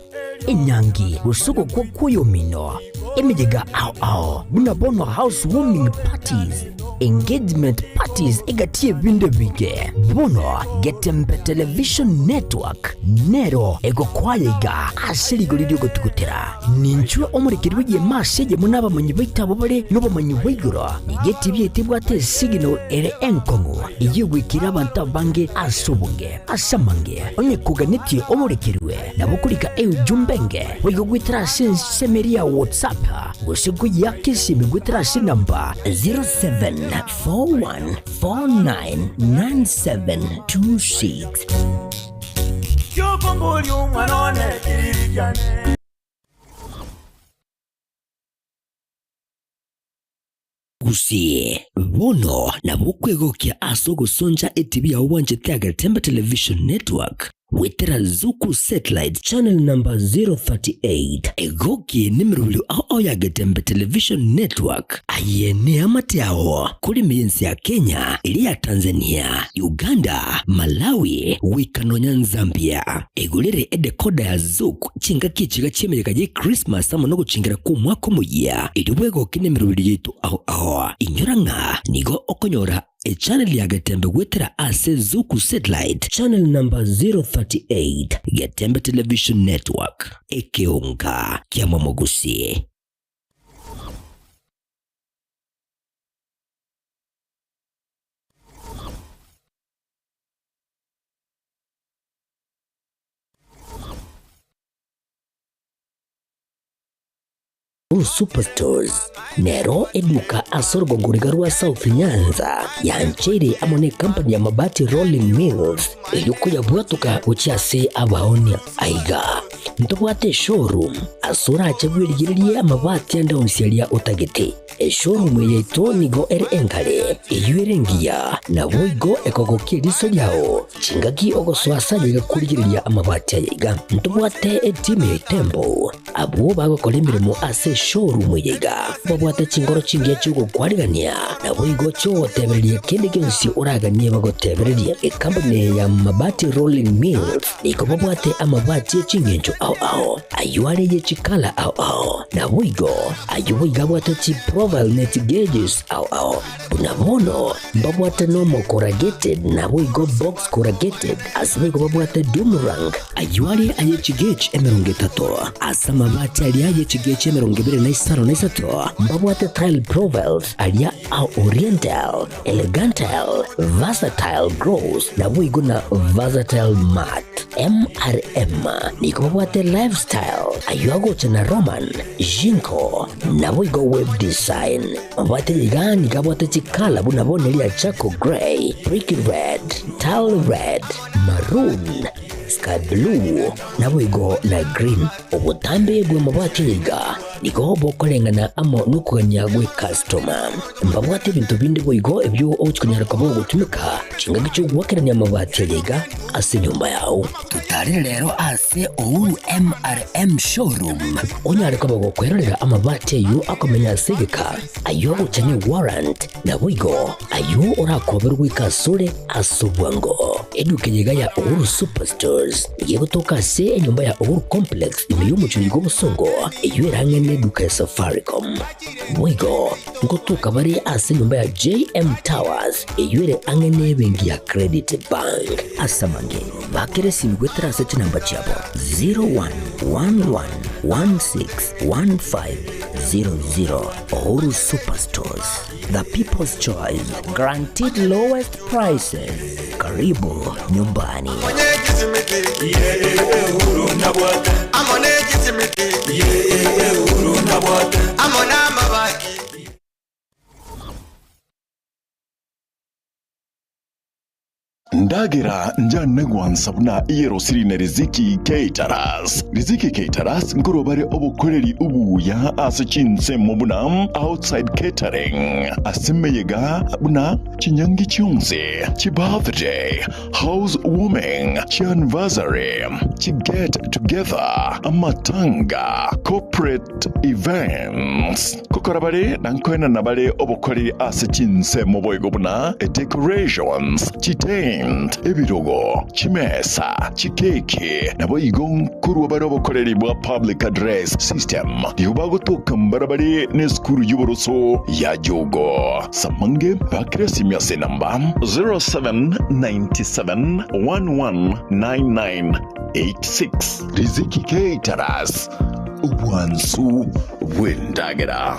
enyangi gose ogokwa kw'oyomino, emeyega ao ao buna bono house warming parties, engagement parties egati y'ebinto ebinge. Bono Getembe Television Network nero egokwaya iga ase rigori ri'ogotugutera. Ninchwe omorekeri bw'egeema ase eyemo n'abamanyi baito abwo bare nobomanyi bwa igoro. Nigo etibi yaito ebwate esignal ere enkong'u eyio egwikera abanto abange ase obonge. Ase amange, onye koganetie omorekerwe, nabo okorika eujumbe enge boigo goetera ase ensemo eria ya WhatsApp gose koyeaka esimi goetera ase enamba 0741499726. Gusii, bono nabo okwegokia ase ogosoncha etibi yao bwanchete ya Getembe Television Network. Gwetera Zuku Satellite Channel number 038, egoki nemerobio ao ao ya Getembe Television Network. Aye neamate ao kore ense ya Kenya, eria ya Tanzania, Uganda, Malawi, goika nonya Nzambia. Egorere edecoder ya Zuku chingaki echiga chi'emeyega y'Ekrismasi amo nogochingera kw'omwaka omoyia, erio bwegoke nemerobio yaito ao ao. Inyora ng'a nigo okonyora Echannel ya Getembe goetera ase Zuku Satellite Channel number 038, Getembe Television Network, ekeonga kia Momogusi. Uhuru Superstores nero eduka ase orogongo riga rwa South Nyanza yancheire amo ne company ya Mabati Rolling Mills erio koyabwatoka gochia ase abaonia. Aiga ntobwate eshowroom ase orache bwerigererie amabati ande onsi aria otagete. Eshowroom eye yaito nigo ere engare, eyio ere engiya, naboigo ekogokia eriso riao. Chingaki ogosoa ase ayaiga korigereria amabati ayaiga. Ntobwate etimu ya Itembo. Abwo bagokora emeremo ase eshowroom eye iga babwate chinkoro chingiya chi'ogokwarigania, naboigo chi'ogotebereria kende gionsi oraganie bagotebererie. Ekampuni eye ya Mabati Rolling Mills nigo babwate amabati e ching'encho ao ao, ayio are ye chikala ao ao, naboigo ayio boigo abwate chiprofile ne chigeges ao ao. Buna bono mbabwate normal corrugated naboigo box corrugated, ase boigo babwate doom rank, ayio are aye chigauge 30, ase amabati aria aye chigauge 23, mbabwate tile profiles aria a oriental, elegantile, versatile gloss naboigo na versatile matte. MRM nigo babwate lifestyle, ayio agocha na Roman, Jinko, naboigo web design. Mabwate iga nigo abwate chikala buna bono eria charcoal grey, brick red, tile red, maroon, sky blue, naboigo na green. Obotambe bw'amabati aya iga nigo bokoreng'ana amo nokogania gw'ekastoma. Mbabwate ebinto binde boigo ebio ogochi konyara koba ogotumeka chingaki chi'ogoakerania amabati aya iga ase enyomba yao. Totarere rero ase Uhuru MRM Showroom onyare koba gokwerorera amabati ayio akomenya ase egeka, ayio agocha ne warrant, naboigo ayio orakoberwe goika asore ase obwango. Eduka eye iga ya Uhuru Superstores nigo egotoka ase enyomba ya Uhuru Complex ime y'omochie oyo bw'obosongo eyio ere ang'e neduka ya Safaricom. Boigo ngotoka bare ase enyomba ya JM Towers eyio ere ang'e nebenki ya Credit Bank. Ase amange, bakera esimi goetera ase chinamba chiabo 0111161500. Uhuru Superstores, the people's choice, guaranteed lowest prices. Karibu nyumbani. Ndagera njane gwansa buna eyerosiri ne Riziki Caterers. Riziki Caterers nkorwa bare obokoreri obuya ase chinsemo buna outside catering, ase emeyega buna chinyangi chionsi, chibirthday, house warming, chianniversary, chiget together, amatanga, corporate events. Gokora bare na nkoenana bare obokoreri ase chinsemo boigo buna decorations, chitent, ebirogo, chimesa, chikeki, naboigo nkorwa bare obokoreri bwa public address system. Nigo bagotoka mbarabare nesukuru y'oboroso ya Jogo. Samange bakire esimi ase enamba 0797 119986. Riziki Caterers, obwansu bw'endagera.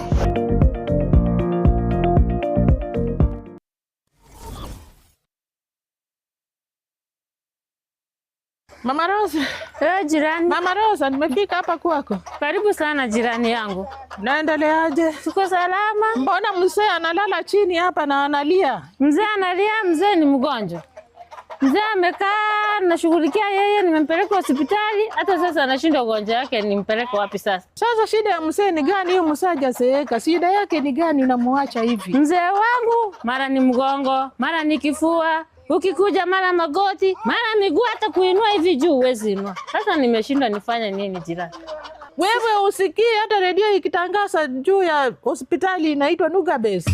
Mama Rosa. Eh, jirani. Mama Rosa, nimefika hapa kwako. Karibu sana jirani yangu. Naendeleaje? Tuko salama. Mbona mzee analala chini hapa na analia? Mzee analia, mzee ni mgonjwa. Mzee amekaa nashughulikia yeye, nimempeleka hospitali, hata sasa anashindwa ugonjwa wake, nimpeleke wapi sasa? Sasa shida ya mzee ni gani? Huyu mzee hajazeeka, shida yake ni gani? Unamuacha hivi? Mzee wangu mara ni mgongo, mara ni kifua. Ukikuja mara magoti, mara miguu, hata kuinua hivi juu huwezi inua. Sasa nimeshindwa nifanye nini jirani? Wewe usikii hata redio ikitangaza juu ya hospitali inaitwa Nuga Best.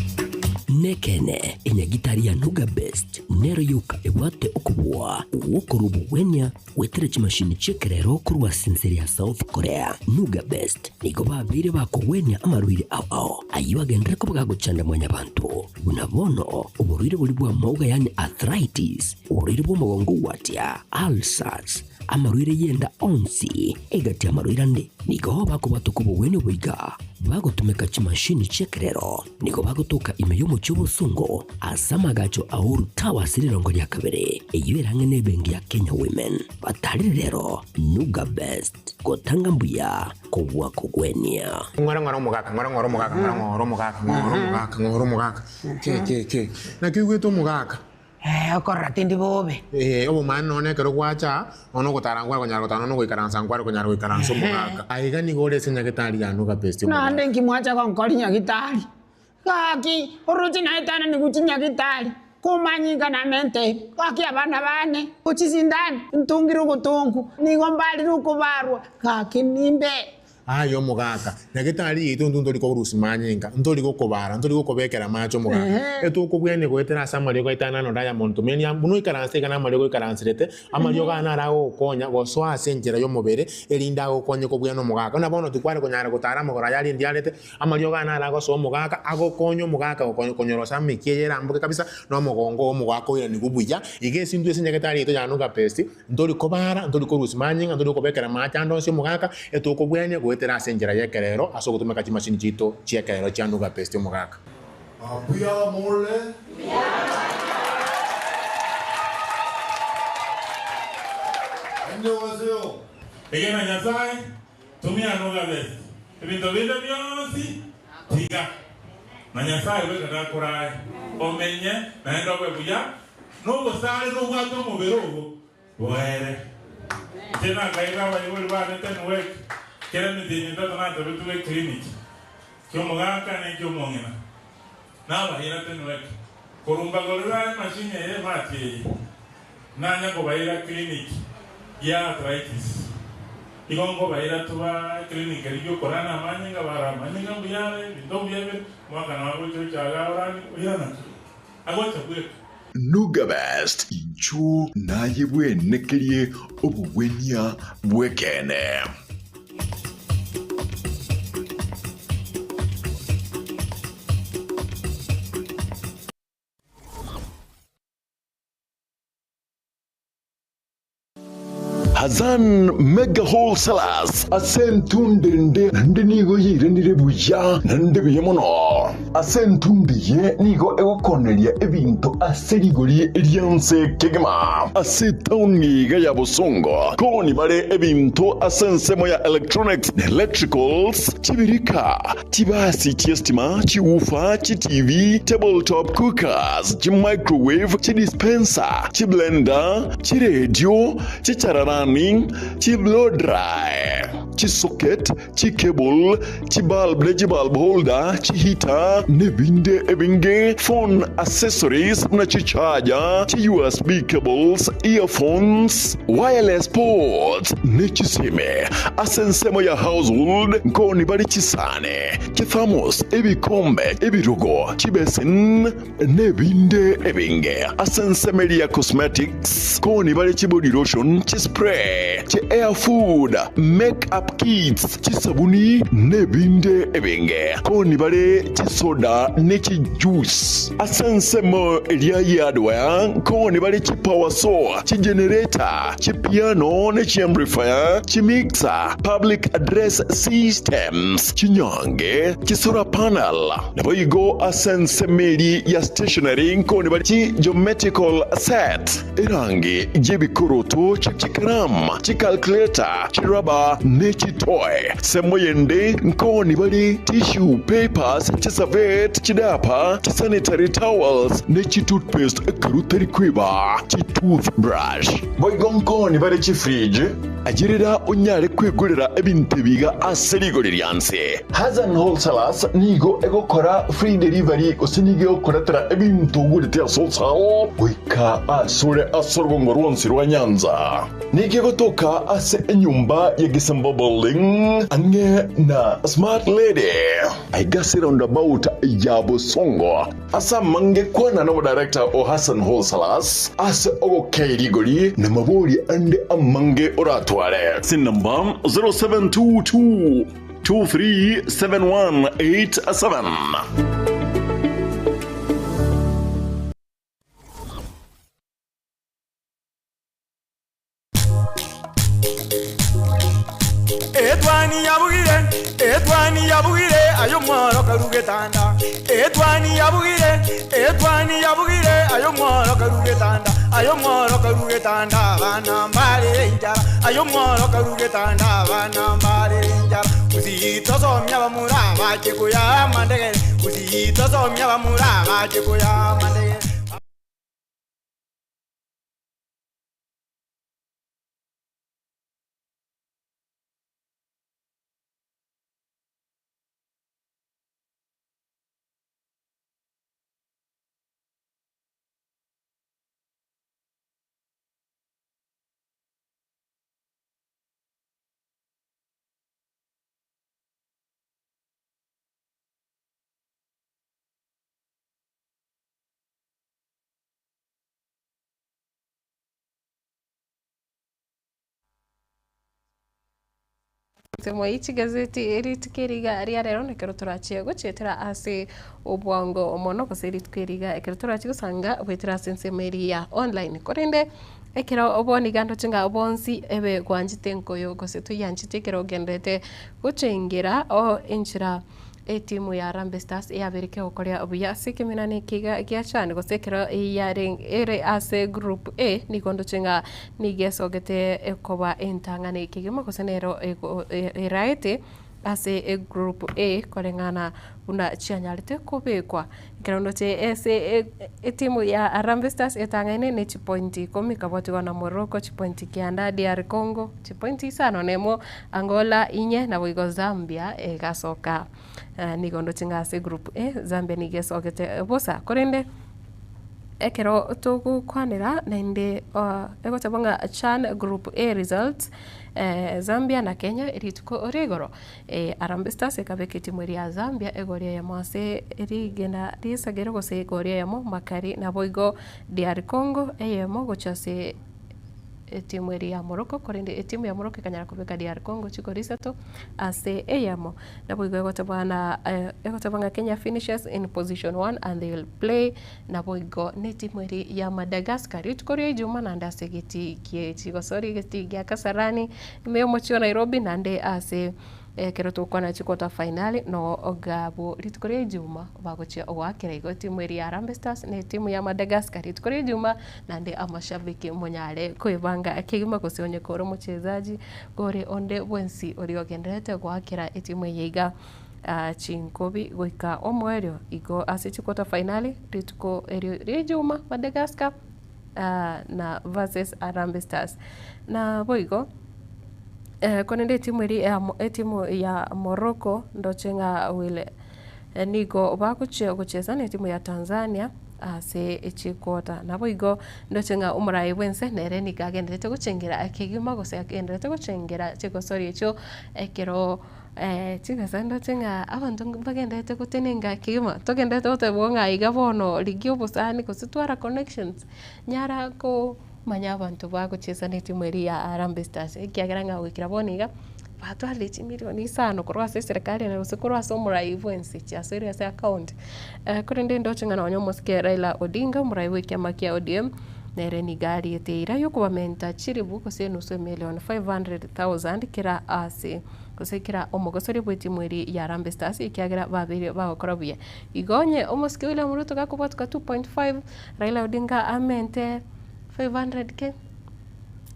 Nekene enyagitari ya Nuga Best nero yoka ebwate okobua gwokorwa obogwenia gwetera chimashini chi'ekerero korwa ase ense ya South Korea. Nuga Best nigo babeire bakogwenia amarwaire ao ao ayio agenderere koba gagochanda mwanyabanto buna bono oborwaire boria bw'amauga yaani arthritis, oborwaire bw'omogongo gwatia, ulcers, Amarwaire y'enda onsi egati y'amarwaire ande nigo bakobwatoka obogwenia oboiga bagotumeka chimashini chi'ekerero. Nigo bagotoka ime y'omochie obosongo ase amagacho a Uhuru Towers rirongo ria kabere, eyio ere ang'e n'ebenki ya Kenya Women. Batarire rero Nuga Best, gotanga mbuya kobua kogwenia. Ng'ora ng'ora omogaka, ng'ora ng'ora omogaka, ng'ora ng'ora omogaka, ng'ora omogaka, ng'ora omogaka. Ke ke ke. Naki oigwete omogaka? Ee, okorora tindi bobe. Ee, obomaene nonya ekero gwacha aa, nonya ogotara nkware konyara gotara, nonya ogoikaransa nkware konyara goikaransa omogaka. Aiga nigo ore ase nyagetari ya Nuga Best omogaka. Naende inki mwacha gonkori nyagitari? Gaki, oroche naetanani gochia nyagitari, komanyinga namente, gaki abana bane, gochisindani, ntungire ogotongu, nigo mbarire okobarwa, gaki nimbe. Aye omogaka, nyagetari yaito intwe ntori korusia manyinga, ntori gokobara, ntori gokobekera amache omogaka. Etokobwenia goetera ase amariogo aito aya nano Diamond Tumenia, buna oikaranse iga namariogo oikaranserete, amariogo aya naro agogokonya gosoa ase enchera y'omobere, erinde agokonye kobwenia omogaka. Buna bono tikware konyara gotara amagoro aya aria ndiarete, amariogo aya naro agosoa omogaka, agokonya omogaka konyorosa emekia eye eramboke kabisa, na omogongo oo omogaka oiranigwe buya. Iga ase intwe ase nyagetari yaito ya Nuga Best, Ntori kobara, ntori korusia manyinga, ntori kobekera amache ande onsi omogaka, etokobwenia goetera ase enchera y'ekerero ase ogotumeka chimashini chiaito chi'ekerero chia Nuga Best omogaka. Mbuya more? Annyeonghaseyo. Egena Nyasae, tumia Nuga Best, ebinto binde bionsi tiga, na Nyasae bweka nakorae omenye naende obe buya. Nobosare nobwate omobere obo boere. Inche nakaira abaibori bane Tenwek, kera emetienyi etato natabetwe eclinic ki'omogaka na eki'omong'ina. Nabaira Tenwek, korwa mbagorera emachine eye ebati eye, nanya kobaira clinic ya arthritis. Igo nkobaira toba eclinic eria y'okorana amanyinga, bara amanyinga mbuya are, ebinto mbuya bire, omwaka nabo agocha ocha iga orani, oirana agocha bweka. Nuga Best, inchuo naye bwenekerie obogwenia bw'ekeene. Hazan Mega Wholesalers ase entundo ende naende nigo yairanire buya naende buya mono. Ase entundo eye nigo egokoneria ebinto ase rigori ri'ense kegima. Ase etaoni iga ya Bosongo koni bare ebinto ase ensemo ya electronics na electricals, chibirika, Chibasi chi'estima, chiwoofer, chiTV, table top cookers, chimicrowave, chidispenser, chiblender, chiredio, chichararani, chiblow dry, chisocket, chicable, chibulb ne chibulb holder, chiheater, nebinde ebinge, phone accessories buna chicharger, chi-USB cables, earphones, wireless ports, ne chisime. Ase ensemo ya household nkoni bare chisani, chithermos, ebikombe, ebirogo, chibesin, nebinde ebinge. Ase ensemo eria ya cosmetics nkoni bare chibody lotion, chispray, chi hair food, make up kits, chisabuni, nebinde ebinge. Nkoni bare chisoda ne chijuice. Ase ensemo eria ya hardware nkoni bare chipower saw, chigenerator, Chipiano ne chiamplifier, chimixer, public address systems, chinyange, chisolar panel, naboigo ase ensemo eria ya stationery nkoni bare chi geometrical set, erangi y'ebikoroto, chikaramu. Chikaramu, chicalculator, chiraba, ne chitoy. Semo yende nkooni bare tissue papers, chisaveti, chidapa, chisanitary towels, ne chitoothpaste ekero otari kweba chitoothbrush. Boigo nkooni bare chifridge, ayerera onyare kwegorera ebinto ebi iga ase rigori rianse. Hassan Wholesalers nigo egokora free delivery gose nigo egokoretera ebinto ogorete ase wholesale goika asore ase orogongo rwonsi rwa Nyanza. Nigo egotoka ase enyomba ya Gisemba Building ang'e na Smart Lady aiga ase roundabout ya Bosongo. Ase amange kwana nomodarekta o Hassan Wholesalers ase ogokei rigori na mabori ande amange oratware. Ase enamba 0722 237187. Etwani yabugire, etwani yabugire, ayo mworo karugetanda. Etwani yabugire, etwani yabugire, ayo mworo karugetanda. Ayo mworo karugetanda, abana mbare enchara. Ayo mworo karugetanda, abana mbare enchara. Usitosomia bamura bache kuya mandegere. Usitosomia bamura bache kuya mandegere. Ensemo ye chigazeti rituko eri iga ria rero nekero torachie gochietera ase obwango mono gose rituko eri iga ekero torachie gosanga goetera ase ensemo eria ya online. Korende ekero bono iga ndoche ng'a bonsi ebe gwanchete enkoyo gose toyiancheti ekero ogendererete gochengera enchera Etimu ya Harambee Stars yabeire kegokoria buya ase ekeminani eke iga gia CHAN gose ekero yarenge ere ase group A nigo ndoche ng'a nigo esogete ekoba entang'ani kegima gose nero ego eraete ase egroup A koreng'ana buna chianyarete kobekwa. Ekero ndoche ase etimu ya Harambee Stars etang'aine ne chipointi ikomi ekabwatigwa na Morocco chipointi kianda, DR Congo chipointi isano na emo, Angola inye, naboigo Zambia egasoka. Nigo ndoche ng'a ase group A, Zambia nigo esogete bosa. Korende ekero togokwanera naende egoteba ng'a CHAN group A results, Zambia na Kenya rituko ria igoro. Harambee Stars ekabeka etimu eria ya Zambia egori eyemo ase rigena risagere gose egori eyemo makari naboigo DR Congo eyemo gochia ase etimu eria ya Morocco korende etimu ya Morocco ekanyara kobeka DR Congo chigori isato ase eyemo. Naboigo egoteba na egoteba ng'a Kenya finishes in position one and they will play naboigo na etimu eria ya Madagascar rituko ria ijuma naende ase egetii gie chigosori egetii gia Kasarani ime y'omochie o Nairobi naende ase ekero togokwana chiquarter finali no gabwo rituko ria ijuma bagochia goakera igo etimu eria ya Harambee Stars na etimu ya Madagascar rituko ria ijuma naende amashabiki monyare koebanga kegima gose onye kore omochezaji kore onde bwensi oria ogendererete goakera etimu eye iga chinkobi goika omoerio igo ase chiquarter finali rituko erio ria ijuma Madagascar na versus Harambee Stars. Naboigo korende etimu eria ya etimu ya Morocco ndoche ng'a will nigo bagochia gochesa na etimu ya Tanzania ase chiquarter. Naboigo ndoche ng'a omorai bwense nere nigo agendererete gochengera kegima gose agendererete gochengera chigosori echio ekero Chibesa ndoche ng'a abanto mbagendererete gotenenga kegima, togendererete gotebigwa ng'a iga bono rigia obosani gose twara connections, nyara komanya abanto bagochesa na etimu eria ya Harambee Stars ekiagera ng'a goikera bono iga, batwarire chimilioni isano korwa ase eserekari ere gose korwa ase omorai bwensi chiasoire ase account. Korende ndoche ng'a nonye omosike Raila Odinga omorai bwa ekiama kia ODM, nere nigo ariete eira yokobamenta chiribu gose enusu emilion 500,000 kera ase. Gose kera omogosori bw'etimu eria ya Harambee Stars ekiagera babeire bagokora buya. Igo onye omosike William Ruto gakobwatuka 2.5, Raila Odinga amente 500k.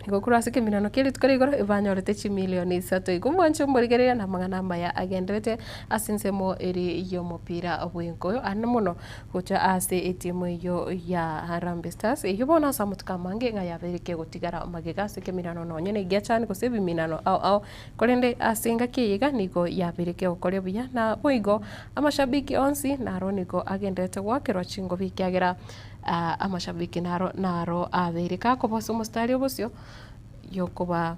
Igo korwa ase ekeminano kia rituko ria igoro ebanyorete chimilioni isato. Igo mwanche omorigereria na amang'ana amaya agenderete ase ensemo ere y'omopira bw'enkoyo ande mono gocha ase etimu eyio ya Harambee Stars eyio bono ase amatuko amange ng'a yabeire kegotigara magega ase ekeminano nonye na egiachani gose ebiminano ao ao korende ase engaki eye iga nigo yabeire kegokoria buya na boigo amashabiki onsi naro nigo agenderete goakerwa chingobi ekiagera Amashabiki naro naro abeire gakoba ase omostari obosio yokoba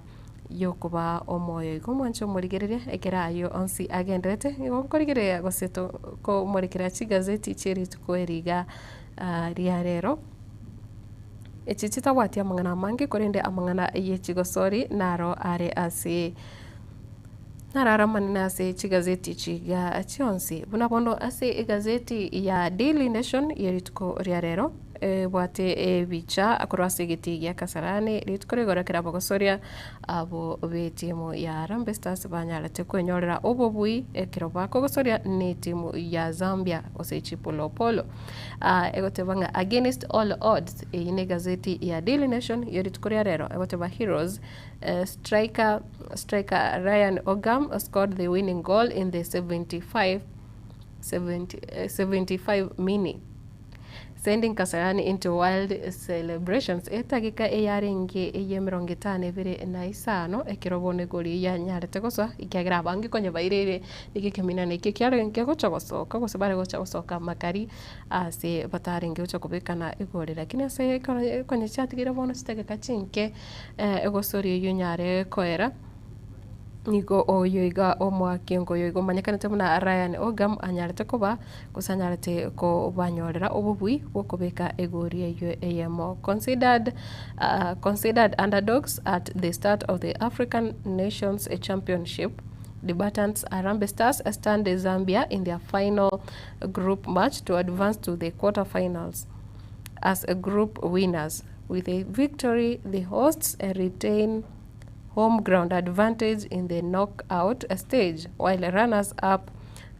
yokoba omoyo. Igo mwanche omorigereria ekero ayio onsi agenderete, nigo nkorigereria gose to komorekera chigazeti chie rituko eri iga ria rero. Echi chitabwati amang'ana amange korende amang'ana ye chigosori naro are ase. Narare amanene ase chigazeti echi iga chionsi, buna bono ase egazeti ya Daily Nation ye rituko ria rero, ebwate ebicha korwa ase egetii gia Kasarani, rituko rigoro ekero abagosoria abo b'etimu ya Harambee Stars banyarete kwenyorera obobui ekero bakogosoria n'etimu ya Zambia gose Chipolopolo. Egoteba ng'a against all odds, eyio ne egazeti ya Daily Nation ye rituko ria rero, egoteba Heroes Striker striker Ryan Ogam scored the winning goal in the 75 70 75 minute sending Kasarani into wild celebrations. Etageka eyarenge ey'emerongo etano ebere na isano ekero bono egori yanyarete gosoa ekiagera abange konya baireire nigo ekeminano ekio kiarenge gocha gosoka gose bare gocha gosoka amakari ase batarenge gocha kobekana egori lakini ase ekero konya chiatigaire bono chidageka chinke Egosori eyio onyare koera, nigo oyo iga omoakengo oyo iga omanyekanete buna Ryan Ogam anyarete koba, gose anyarete kobanyorera obobui bw'okobeka egori eyio eyemo. Considered considered underdogs at the start of the African Nations Championship, debutantes Harambee Stars stunned Zambia in their final group match to advance to the quarter-finals as group winners. With a victory, the hosts retain home ground advantage in the knockout stage, while runners-up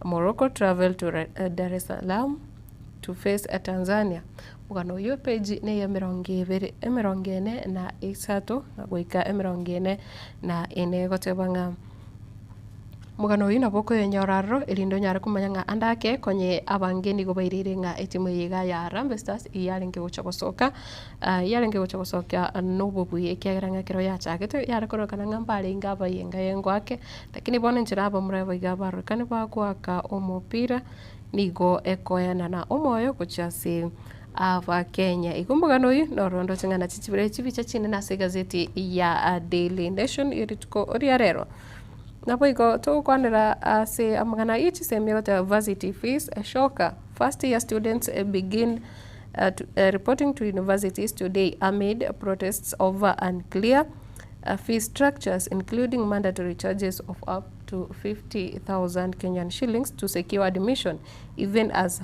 Morocco travel to Dar es Salaam to face Tanzania. Omogano oyio epeji neye emerongo ebere, emerongo ene na isato na goika emerongo ene na ene egoteba ng'a. Omogano oyio nabo okoyenyora aroro, erinde onyare komanya ng'a ande ake konye abange nigo baireire ng'a etimu eye iga ya Harambee Stars iyarenge gocha gosoka, iyarenge gocha gosoka nobobui ekiagera ng'a ekero yachagete yare kororekana ng'a mbarenge abayenga yengo ake, lakini bono enchera abamura aba iga barorekane bagoaka omopira, nigo ekoenana omoyo gochia ase Abakenya. Igo omogano oyio noro ndoche ng'a nachi chibere chibicha chinene ase egazeti ya Daily Nation ya rituko ria rero. Naboigo togokwanera ase amang'ana ye chisemi egoteba varsity fees shocker, first year students begin reporting to universities today amid protests over unclear fee structures including mandatory charges of up to 50,000 Kenyan shillings to secure admission even as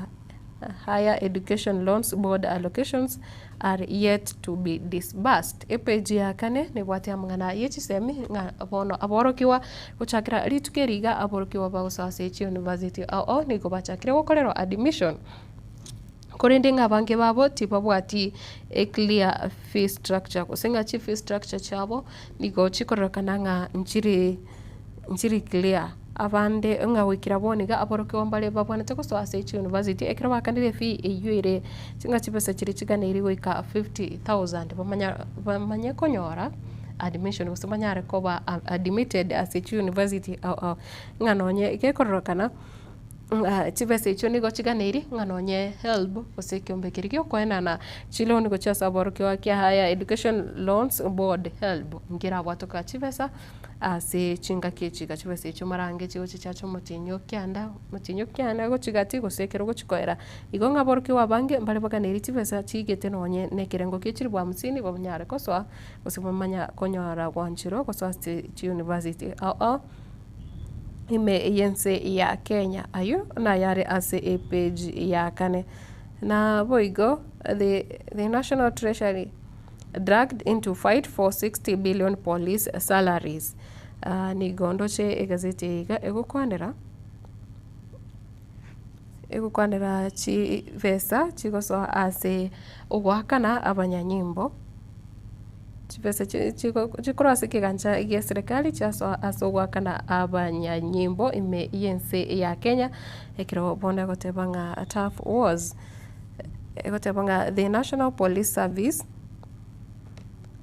Higher Education Loans Board allocations are yet to be disbursed. Epeji ya kane nebwate amang'ana ye chisemi ng'a bono aborokigwa gochakera rituko eri iga aborokigwa bagosoa ase chiuniversity ao ao nigo bachakire gokorerwa admission. Korende ng'a abange babo tibabwati e clear fee structure gose ng'a chi fee structure chiabo nigo chikororekana ng'a nchiri nchiri clear. Abande ng'a goikera bono iga aborokigwa mbare babwenerete gosoa ase chiuniversity ekero bakanire efee eyio ere ching'a chibesa chiria chiganeiri goika 50,000 bamanya bamanye konyora admission gose banyare koba admitted ase chiuniversity ao ao. Ng'a nonye gekororekana ng'a chibesa echio nigo chiganeiri ng'a nonye HELB gose ekeombe keria giokoenana chiloan gochia ase aborokigwa kia Higher Education Loans Board HELB nkerabwatoka chibesa. Ase chingaki echi iga chibesa echio marange chigochi chiacha omotienyi o kianda, omotienyi o kianda gochia gati gose ekero ogochia koera. Igo ng'a aborokigwa abange mbare baganeiri chibesa chiigete nonye na ekerengo gie chilifu hamsini banyare gosoa gose bamanya konyora gwancherwa gosoa ase chiuniversity ao ao ime y'ense ya Kenya. Ayio nayare ase epage ya kane. Naboigo the the National Treasury. Dragged into fight for 60 billion police salaries. Nigo ndoche egazeti eye iga egokwanera, egokwanera chibesa chigosoa ase ogoakana abanyanyimbo. Chibesa chikorwa ase ekegancha gia serikali chiasoa ase ogoakana abanyanyimbo ime y'ense ya Kenya, ekero bono egoteba ng'a tough wars, egoteba ng'a the National Police Service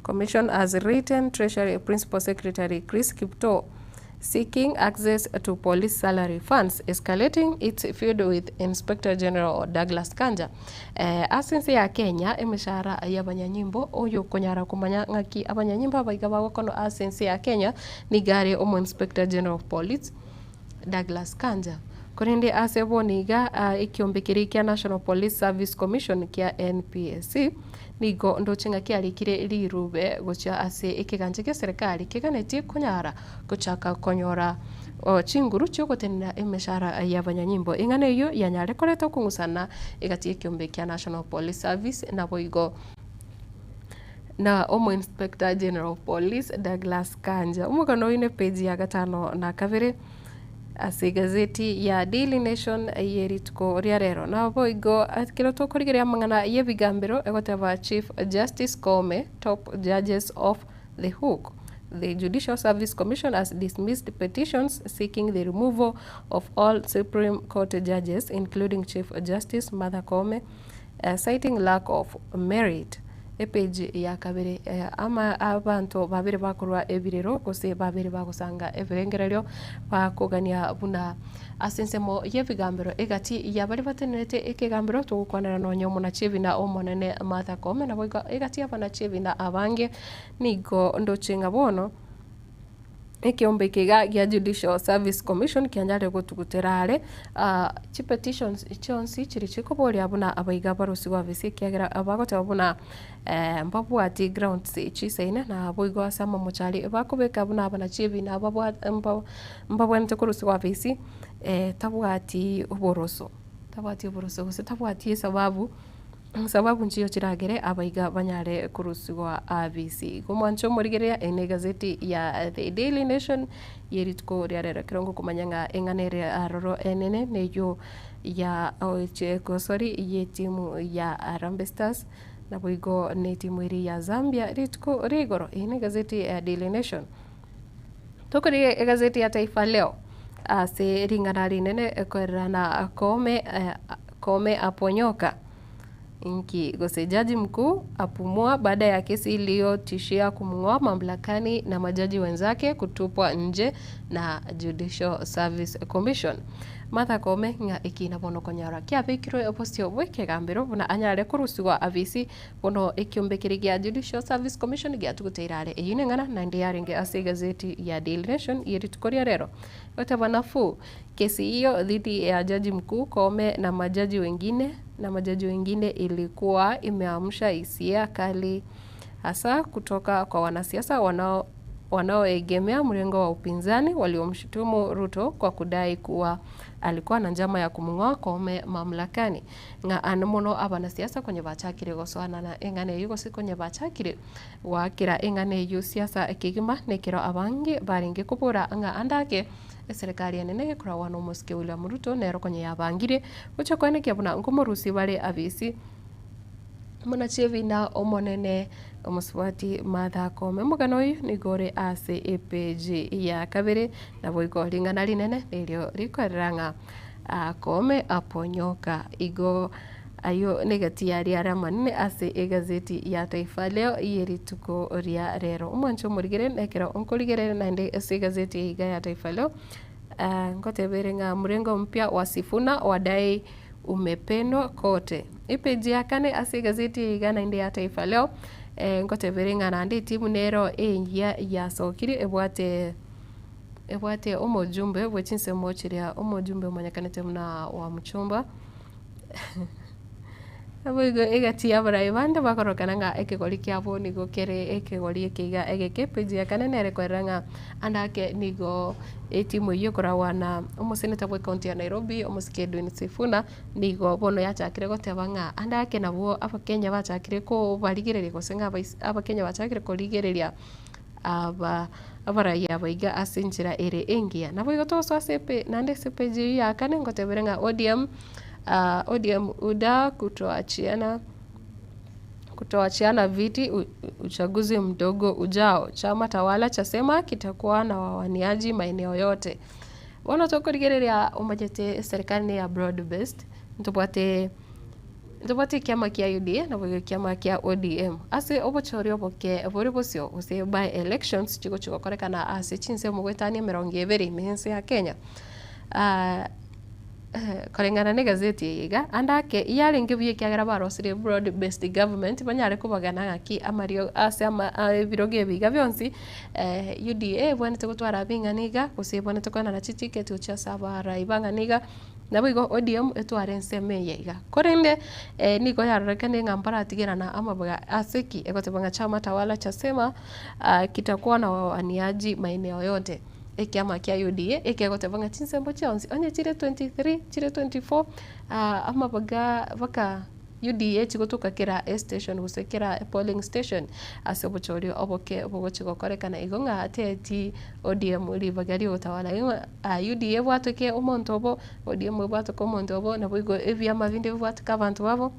Commission has written Treasury Principal Secretary Chris Kiptoo seeking access to police salary funds, escalating its feud with Inspector General Douglas Kanja. Ase ense ya Kenya, emeshahara y'abanyanyimbo, oyokonyara komanya ng'aki abanyanyimbo abaiga bagokonwa ase ense ya Kenya, nigo are omo Inspector General of Police, Douglas Kanja. Korende ase bono iga, ekiombe keria kia National Police Service Commission kia NPSC, nigo ndoche ng'a kiarikire rirube gochia ase ekegancha gia serikali keganetie konyara gochaka konyora chinguru chiogotenena emeshahara y'abanyanyimbo. Eng'ana eyio yanyare koreta okong'usana egati y'ekiombe kia National Police Service naboigo na omo Inspector General of Police Douglas Kanja. Omogano oyio ne page ya gatano na kabere ase egazeti ya Daily Nation ye rituko ria rero. Naboigo ekero tokorigereria amang'ana y'ebigambero egoteba Chief Justice Koome top judges off the hook. The Judicial Service Commission has dismissed petitions seeking the removal of all Supreme Court judges including Chief Justice Martha Koome citing lack of merit. Epage ya kabere ama abanto babere bakorwa ebirero gose babere bagosanga ebirengererio bakogania buna ase ensemo y'ebigambero egati ya baria batenerete ekegambero togokwanera nonya omonachiebi na omonene Martha Koome naboigo egati y'abanachiebi na abange nigo ndoche ng'a bono ekeombe eke iga gia Judicial Service Commission kianyare gotugutera are chipetitions chionsi chiria chikoboria buna abaiga barusigwe ofisi ekiagera bagoteba buna mbabwati grounds chisaine naboigo ase amamochari bakobeka buna abanachiebi mbabwenerete korusigwa ofisi tabwati oboroso, tabwati oboroso gose tabwati esababu. Sababu nchiyo chiragere abaiga banyare korusigwa abisi. Igo mwanche omorigereria eye ne egazeti ya The Daily Nation ye rituko ria rero ekero ngokomanya ng'a eng'ana ere aroro enene neyio ya gosori ye etimu ya Harambee Stars naboigo ne etimu eria ya Zambia rituko ria igoro. Eye ne egazeti ya Daily Nation. Tokorigia egazeti ya Taifa Leo ase ring'ana rinene ekoererana Koome Koome aponyoka inki gose jaji mkuu apumua baada ya kesi iliyotishia kumng'oa mamlakani na majaji wenzake kutupwa nje na Judicial Service Commission. Martha Koome ng'a ekina bono konyora kiabekirwe obosio bw'ekegambero buna anyare korusigwa abisi Bono ekiombe keria gia Judicial Service Commission giatuguteire are eyio neng'ana naende yarenge ase egazeti ya Daily Nation ye rituko ria rero. Egoteba nafuu, kesi hiyo dhidi ya Jaji Mkuu Koome na majaji wengine na majaji wengine ilikuwa imeamsha hisia kali hasa kutoka kwa wanasiasa wanao wanaoegemea mrengo wa upinzani waliomshutumu Ruto kwa kudai kuwa alikuwa na njama ya kumng'oa Koome mamlakani. Ng'a ande mono abanasiasa konya bachakire gosoanana eng'ana eyio gose konya bachakire goakera eng'ana eyio siasa kegima nekero abange barenge kobora ng'a ande ake eserekari enene gekoragwa nomosike William Ruto nero konya yabangire gocha koenekia buna nkomorusia bare abisi Buna chiebina Omonene omosubati Martha Koome. Omogano oyo nigo ore ase epeji ya kabere, naboigo ring'ana rinene nerio rikorera ng'a Koome aponyoka. Igo ayio negati yaria are amanene ase egazeti ya Taifa Leo ye rituko ria rero. Omwanche omorigere nekero nkorigereria naende ase egazeti eye iga ya Taifa Leo, ngotebere ng'a mrengo mpya wa Sifuna wadai Umependwa kote. Epeji ya kane ase egazeti eye iga naende ya Taifa Leo, ngotebere ng'a naende etimu nero engiya yasokirie ebwate ebwate omojumbe bwe chinsemo chiria omojumbe omanyekanete buna Wamuchomba. Naboigo egati y'abarai bande bakorokana ng'a ekegori kiabo nigo kere ekegori eke iga egeke. Epeji ya kane nere ekorera ng'a ande ake nigo etimu eyio ekoragwa na omoseneta bwe ekaunti ya Nairobi omosike Edwin Sifuna, nigo bono yachakire goteba ng'a ande ake nabwo abakenya bachakire kobarigereria gose ng'a abaisi abakenya bachakire korigereria aba abarai aba iga ase enchera ere engiya. Naboigo togosoa ase epe naende ase epeji eyio ya kane ngotebere ng'a ODM ODM UDA kutoachiana. Kutoachiana viti uchaguzi mdogo ujao. Chama tawala chasema kitakuwa na wawaniaji maeneo yote. Bono tokorigereria omanyete eserikali ne ya broad based, ntobwate ntobwate ekiama kia UDA naboigo ekiama kia ODM. Ase obochori oboke bore bosio gose by elections chigochi gokorekana ase chinsemo goetania emerongo ebere ime ense ya Kenya. Koreng'ana na egazeti eye iga, ande ake yarenge buya ekiagera barosirie broad based government banyare kobagana ng'aki amario ase ama ebirogo ebi iga bionsi, UDA ebwenerete gotwara abing'ana iga, gose ebwenerete koenana chiticket gochia ase abarai bang'ana iga, naboigo ODM etware ensemo eye iga. Korende nigo yarorekanire ng'a mbaratigerana amabuga ase ki? Egoteba ng'a chama tawala chasema kitakuwa na wawaniaji maeneo yote. Ekiama kia UDA ekegoteba ng'a chinsembo chionsi onye chire 23, chire 24, amabaga baka UDA chigotoka kera estation gose kera epolling station ase obochori oboke bogochi gokorekana igo ng'a teti ODM ribaga riogotawala igo ng'a UDA ebwatoke omonto obo, ODM ebwatoke omonto obo, naboigo ebiama binde bibwatoke abanto babo,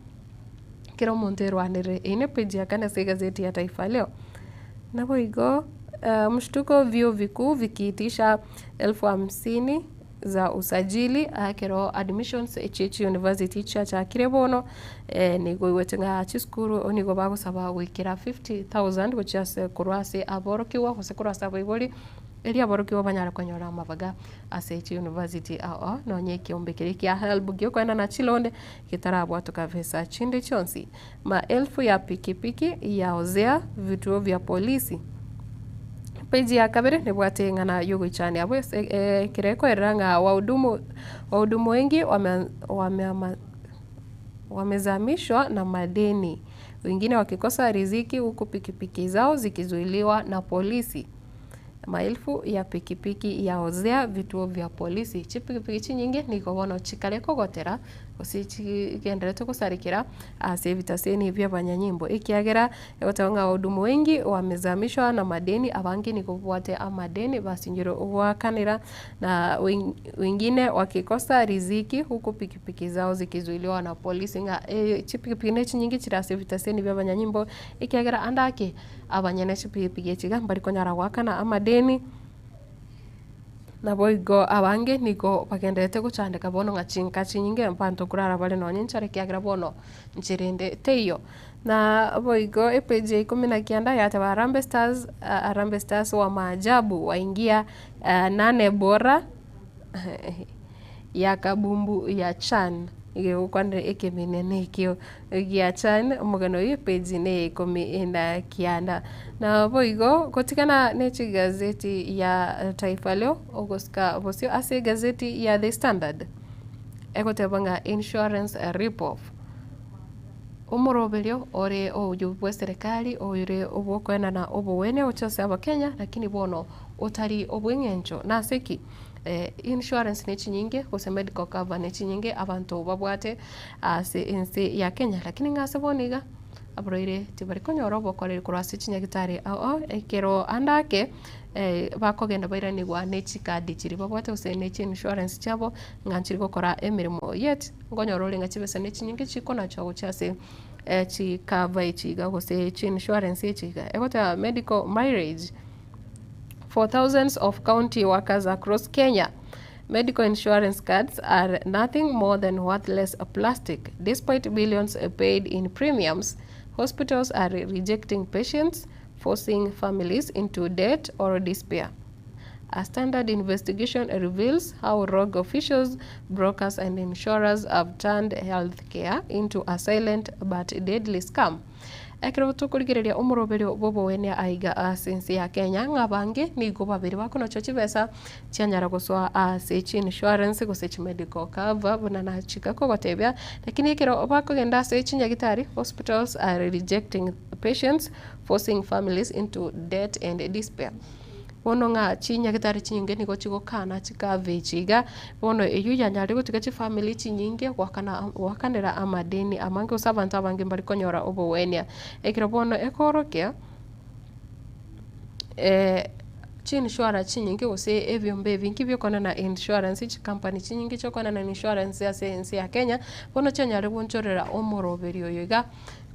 kera omonto erwanerere. Eyio ne page ya kane ase egazeti ya Taifa Leo. Naboigo mshtuko vyuo vikuu vikiitisha elfu hamsini za usajili ekero admissions echie chiuniversity chiachakire bono, nigo oigwete ng'a chisukuru nigo bagosaba goikera 50,000 gochia ase korwa ase aborokigwa gose korwa ase abaibori, erio aborokigwa banyare konyora amabaga ase chiuniversity ao ao, nonye ekeombe keria kia HELB giokoenana chilonde getarabwatoka besa chinde chionsi. Maelfu ya pikipiki yaozea vituo vya polisi. Peji ya kabere nebwate eng'ana yogoichania abwo ase ekero ekoerera ng'a wahudumu wahudumu wengi wame wameama wamezamishwa na madeni, wengine wakikosa riziki huku pikipiki zao zikizuiliwa na polisi. Maelfu ya pikipiki yaozea vituo vya polisi. Chipikipiki chinyinge nigo bono chikare kogotera gose chigendererete gosarekera ase ebitaseni bi'abanyanyimbo ekiagera egoteba ng'a wahudumu wengi wamezamishwa na madeni abange nigo babwate amadeni basinyirwe goakanera na wengine wakikosa riziki huku pikipiki zao zikizuiliwa na polisi ng'a chipikipiki ne chinyinge chire ase ebitaseni bi'abanyanyimbo ekiagera ande ake Abanyene chipigipigi echi iga mbari konyara goakana amadeni, naboigo abange nigo bagendererete gochandeka bono ng'a chinka chinyinge abanto nkorara bare nonye enchara ekiagera bono nchera ende teiyo. Na boigo epage ya ikomi na kianda yateba Harambee Stars Harambee Stars wa maajabu waingia nane bora ya kabumbu ya CHAN. Iga egokwanera ekeminene ekio gia CHAN, omogano oyio epage ne ya ikomi na kianda. Naboigo gotigana ne chigazeti ya Taifa Leo, ogosika bosio ase egazeti ya The Standard, egoteba ng'a insurance rip-off. Omoroberio ore oyio bw'eserekari ore obw'okoenana obogwenia gochia ase abakenya, lakini bono otari obw'eng'encho. Nase ki? Insurance ne chinyinge gose medical cover ne chinyinge abanto babwate ase ense ya Kenya, lakini ng'a ase bono iga, abarwaire tibari konyora obokoreri korwa ase chinyagitari ao ao, ekero ande ake bakogenda bairanigwa ne chikadi chiria babwate gose ne chi insurance chiabo ng'a nchiri gokora emeremo yet nkonyora ore ng'a chibesa ne chinyinge chikonachwa gochia ase chicover echi iga gose chi insurance echi iga. Egoteba medical mileage. For thousands of county workers across Kenya, medical insurance cards are nothing more than worthless plastic. Despite billions paid in premiums, hospitals are rejecting patients, forcing families into debt or despair. A standard investigation reveals how rogue officials, brokers and insurers have turned healthcare into a silent but deadly scam. Ekero tokorigereria omoroberio bw'oboenia aiga ase ense ya Kenya, ng'a abange nigo babere bakonochwa chibesa chianyara gosoa ase chiinsurance gose chimedical cover buna nachika kogotebia, lakini ekero bakogenda ase chinyagitari, hospitals are rejecting patients, forcing families into debt and despair. Bono ng'a chinyagitari chinyinge nigo chigokana chikava echi iga, bono eyio yanyarire gotiga chifamiri chinyinge goakana goakanera amadeni amange gose abanto abange mbari konyora obogwenia. Ekero bono ekoorokia chiinsurance chinyinge gose ebiombe ebinge biokoenana insurance, chikampani chinyinge chiokoenana insurance ase ense ya Kenya, bono chianyarire goonchorera omoroberi oyo iga.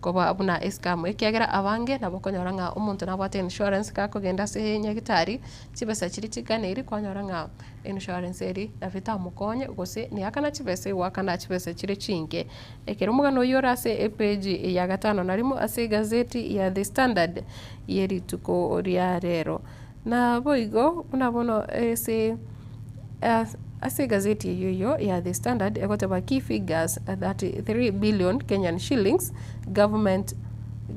Koba buna escam ekiagera abange nabo okonyora ng'a omonto nabwate insurance gakogenda ase nyagetari, chibesa chiria chiganeiri kwanyora ng'a insurance eria nabo etamokonye gose neakana chibesa egoakana chibesa chire chinke. Ekero omogano oyio ore ase epage ya gatano na rimo ase egazeti ya The Standard ye rituko ria rero. Naboigo buna bono ase ase egazeti eyio eyio ya The Standard egoteba key figures 33 billion Kenyan shillings government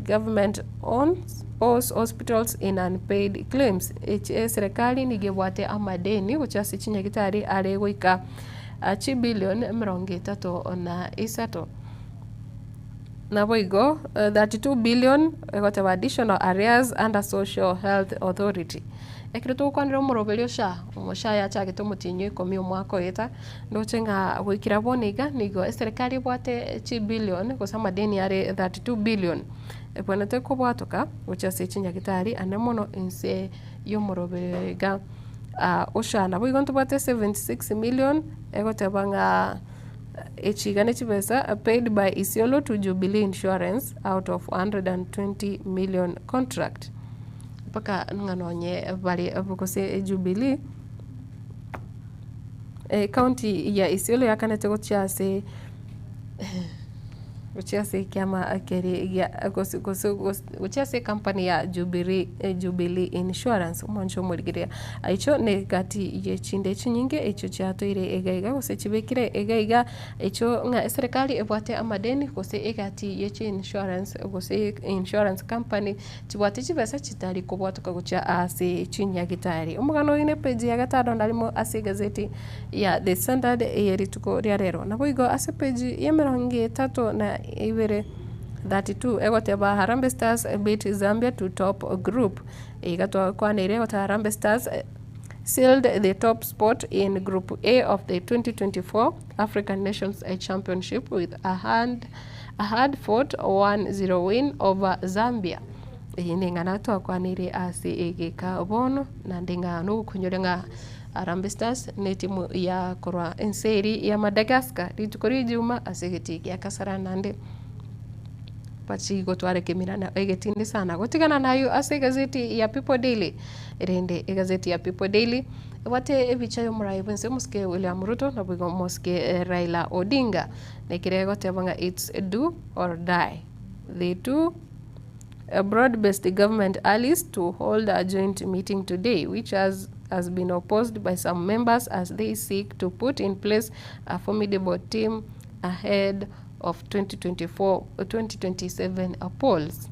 government owns owes hospitals in unpaid claims. Echi eserekari nigo ebwate amadeni gochia ase chinyagitari are goika chibillion emerongo etato na isato. Naboigo 32 billion egoteba additional arrears under Social Health Authority. Ekero togokwanera omoroberi o SHA, omo SHA yachagete omotienyi o ikomi omwaka oeta, ndoche ng'a goikera bono iga nigo eserekari ebwate chibillion gose amadeni are 32 billion ebwenerete kobwatoka gochia ase chinyagitari ande mono inse ya omoroberi oyo iga o SHA. Naboigo ntobwate 76 million egoteba ng'a Echi iga ne chibesa paid by Isiolo to Jubilee Insurance out of 120 million contract. Mpaka ng'a nonye bare gose Jubilee, ecounty ya Isiolo yakanete gochia ase gochia ase ekiama keria gia gose gose gochia ase ecompany ya Jubilee Jubilee Insurance omwancho omorigereria. Aicho negati ye chinde chinyinge echio chiatoire iga iga gose chibekire iga iga echio ng'a eserekari ebwate amadeni gose egati ye chi-insurance gose insurance company chibwate chibesa chitari kobwatoka gochia ase chinyagitari. Omogano oyo ne page ya gatano narimo ase egazeti ya The Standard eye rituko ria rero. Naboigo ase page ya emerongo etato na ibere, 32, egoteba Harambee Stars beat Zambia to top group. Iga twakwaneire goteba Harambee Stars sealed the top spot in Group A of the 2024 African Nations Championship with a hard, a hard fought 1-0 win over Zambia. Eye neng'ana twakwaneire ase egeka bono naende ng'a nogokonyora ng'a Harambee Stars netimu ya korwa ense eria ya Madagascar rituko ria ejuma ase egetii gia Kasarani naende bachie gotwara ekemira na egetindi sana. Gotigana nayo ase egazeti ya People Daily, erinde egazeti ya People Daily ebwate ebicha ya omorai bwense omosike William Ruto naboigo omosike Raila Odinga, na ekere egoteba ng'a it's do or die. The two broad-based government allies to hold a joint meeting today which has has been opposed by some members as they seek to put in place a formidable team ahead of 2024, 2027 polls.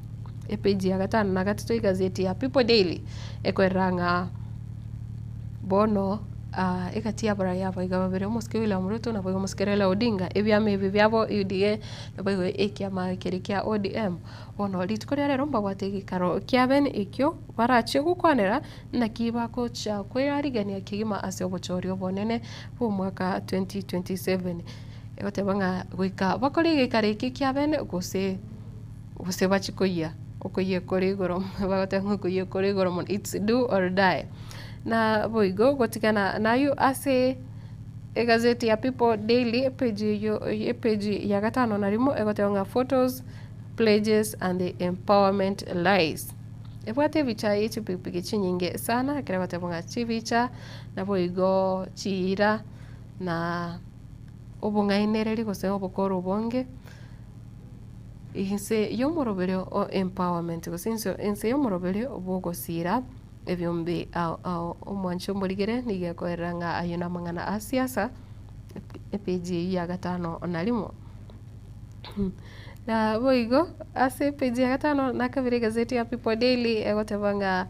Epeji ya gatano na gatato egazeti ya People Daily ekoerera ng'a bono ah, egati y'abarai aba iga babere omosike William Ruto naboigo omosike Raila Odinga ebiama ebi biabo UDA naboigo ekiama keria kia ODM. Bono rituko ria rero mbabwate egekaro kia bene ekio barachie gokwanera naki bagocha kwerarigania kegima ase obochori obonene bw'omwaka 2027. Egoteba ng'a goika bakore egekaro eke kia bene gose gose bachie koyia, okoyia kore igoro bagoteba ng'a okoyia kore igoro mono it's do or die. Na boigo gotigana naywo ase egazeti ya People Daily epage eywo epage ya gatano na rimo egoteba ng'a photos, pledges and the empowerment lies. Ebwate ebicha ye chipikipiki chinyinge sana ekero egoteba ng'a chibicha naboigo chiira na obong'ainereria gose obokoro obonge, inse y'omoroberio o empowerment gose inse inse y'omoroberio bw'ogosira ebiombe ao ao. Omwancho omorigere nigo ekoerera ng'a ayio namang'ana a siasa, epage eyio ya gatano na rimo. Naboigo ase epage ya gatano na kabere egazeti ya People Daily egoteba ng'a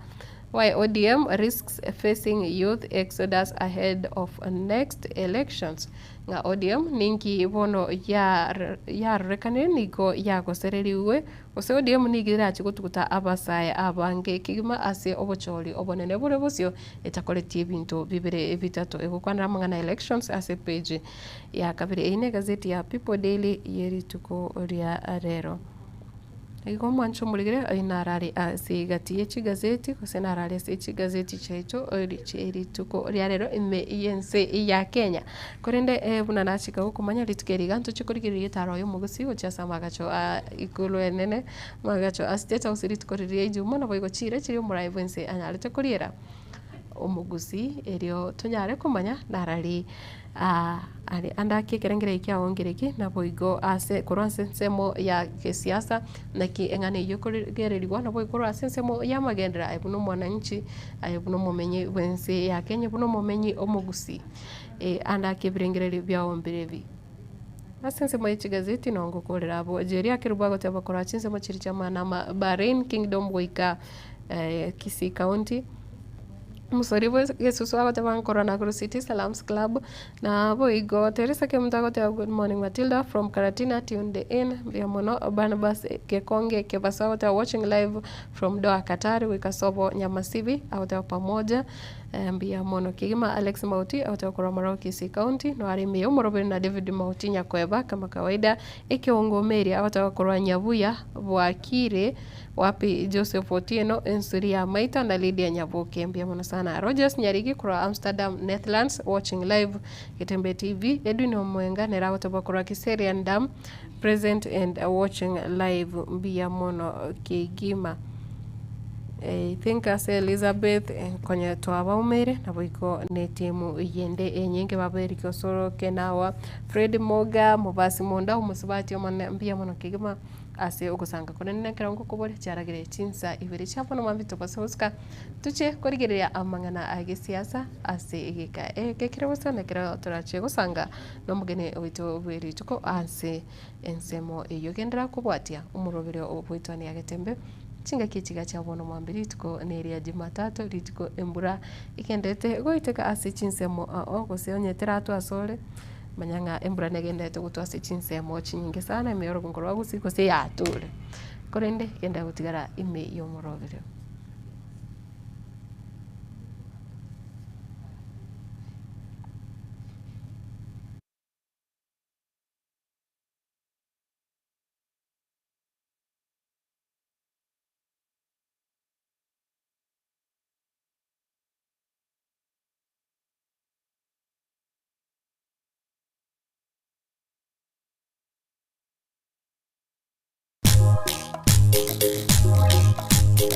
Why ODM risks facing youth exodus ahead of next elections, ng'a ODM ninki bono yarorekanire nigo yagosererigwe gose ODM nigo erache gotuguta abasae abange kegima ase obochori obonene bore bosio etakoreti ebinto bibere bitato egokwanera amang'ana elections ase page ya kabere. Eye ne egazeti ya People Daily ye rituko ria rero. Igo omwancho omorigere oyo narare ase egati ye chigazeti gose narare ase chigazeti chiaito chie rituko ria rero ime y'ense ya Kenya. Korende buna nachika gokomanya rituko eri iga ntoche korigereria etaro ya omogusii gochia ase amagacho a igoro enene, amagacho a State House rituko riria ria Ijumaa naboigo chire chiria omorai bwense anyarete koriera omogusii erio tonyare komanya narari are ande ake ekerengererio kiago nkereki naboigo ase korwa ase ensemo ya gesiasa naki eng'ana eyio ekorigererigwa naboigo korwa ase ensemo y'amagenderero aye buna omwananchi aye buna omomenyi bw'ense ya Kenya buna omomenyi omogusii ande ake ebirengererio biago mbirebi. Ase ensemo ye chigazeti nongokorera abwo Jerry Akerubo agoteba korwa chinsemo chiria chia Manama Bahrain Kingdom goika Kisii County. Omosori bwe egesusu agoteba nkorwa Nakuru City Salams Club, naboigo Teresa Kemunto agoteba good morning Matilda from Karatina tuned in mbuya mono. Barnabas Gekonge Kebaso agoteba watching live from Doha Qatar goika sobo Nyamasibi agoteba pamoja mbuya mono kegima. Alex Mauti agoteba korwa Marau Kisii County noare ime ya omoroberi na David Mauti Nyakweba kama kawaida. Ekeongo Mary agoteba korwa Nyabuya Bwakire Wapi Joseph Otieno, Ensuri ya Maita na Lydia Nyaboke mbuya mono sana. Rogers Nyarigi korwa Amsterdam, Netherlands watching live Getembe TV. Edwin Omwenga nere agoteba korwa Kiserian Dam present and watching live mbuya mono kegima. I think ase Elizabeth konya twabaumeire naboigo ne etimu yende enyinge baba Eric Osoro, Kenawa, Fred Moga, Mobasi Monda, omosubati omonene mbuya mono kegima. Ase ogosanga konene nekero ngokoboria chiaragere chinsa ibere chia bono mambia tobase gosuka tochie korigereria amang'ana a gesiasa ase egeka eke kere bosa nekero torachie gosanga nomogeni oito bwe rituko ase ensemo eyio. Genderera kobwatia omoroberio bw'etwani ya Getembe chingaki echi chia bono mambia rituko neria Jumatatu rituko embura egenderete goiteka ase chinsemo ao gose onye teratwe asore. Manya ng'a embura negenderete gotwa ase chinsemo chinyinge sana ime y'orogongo rwa gusii gose yature, korende genda gotigara ime y'omoroberio.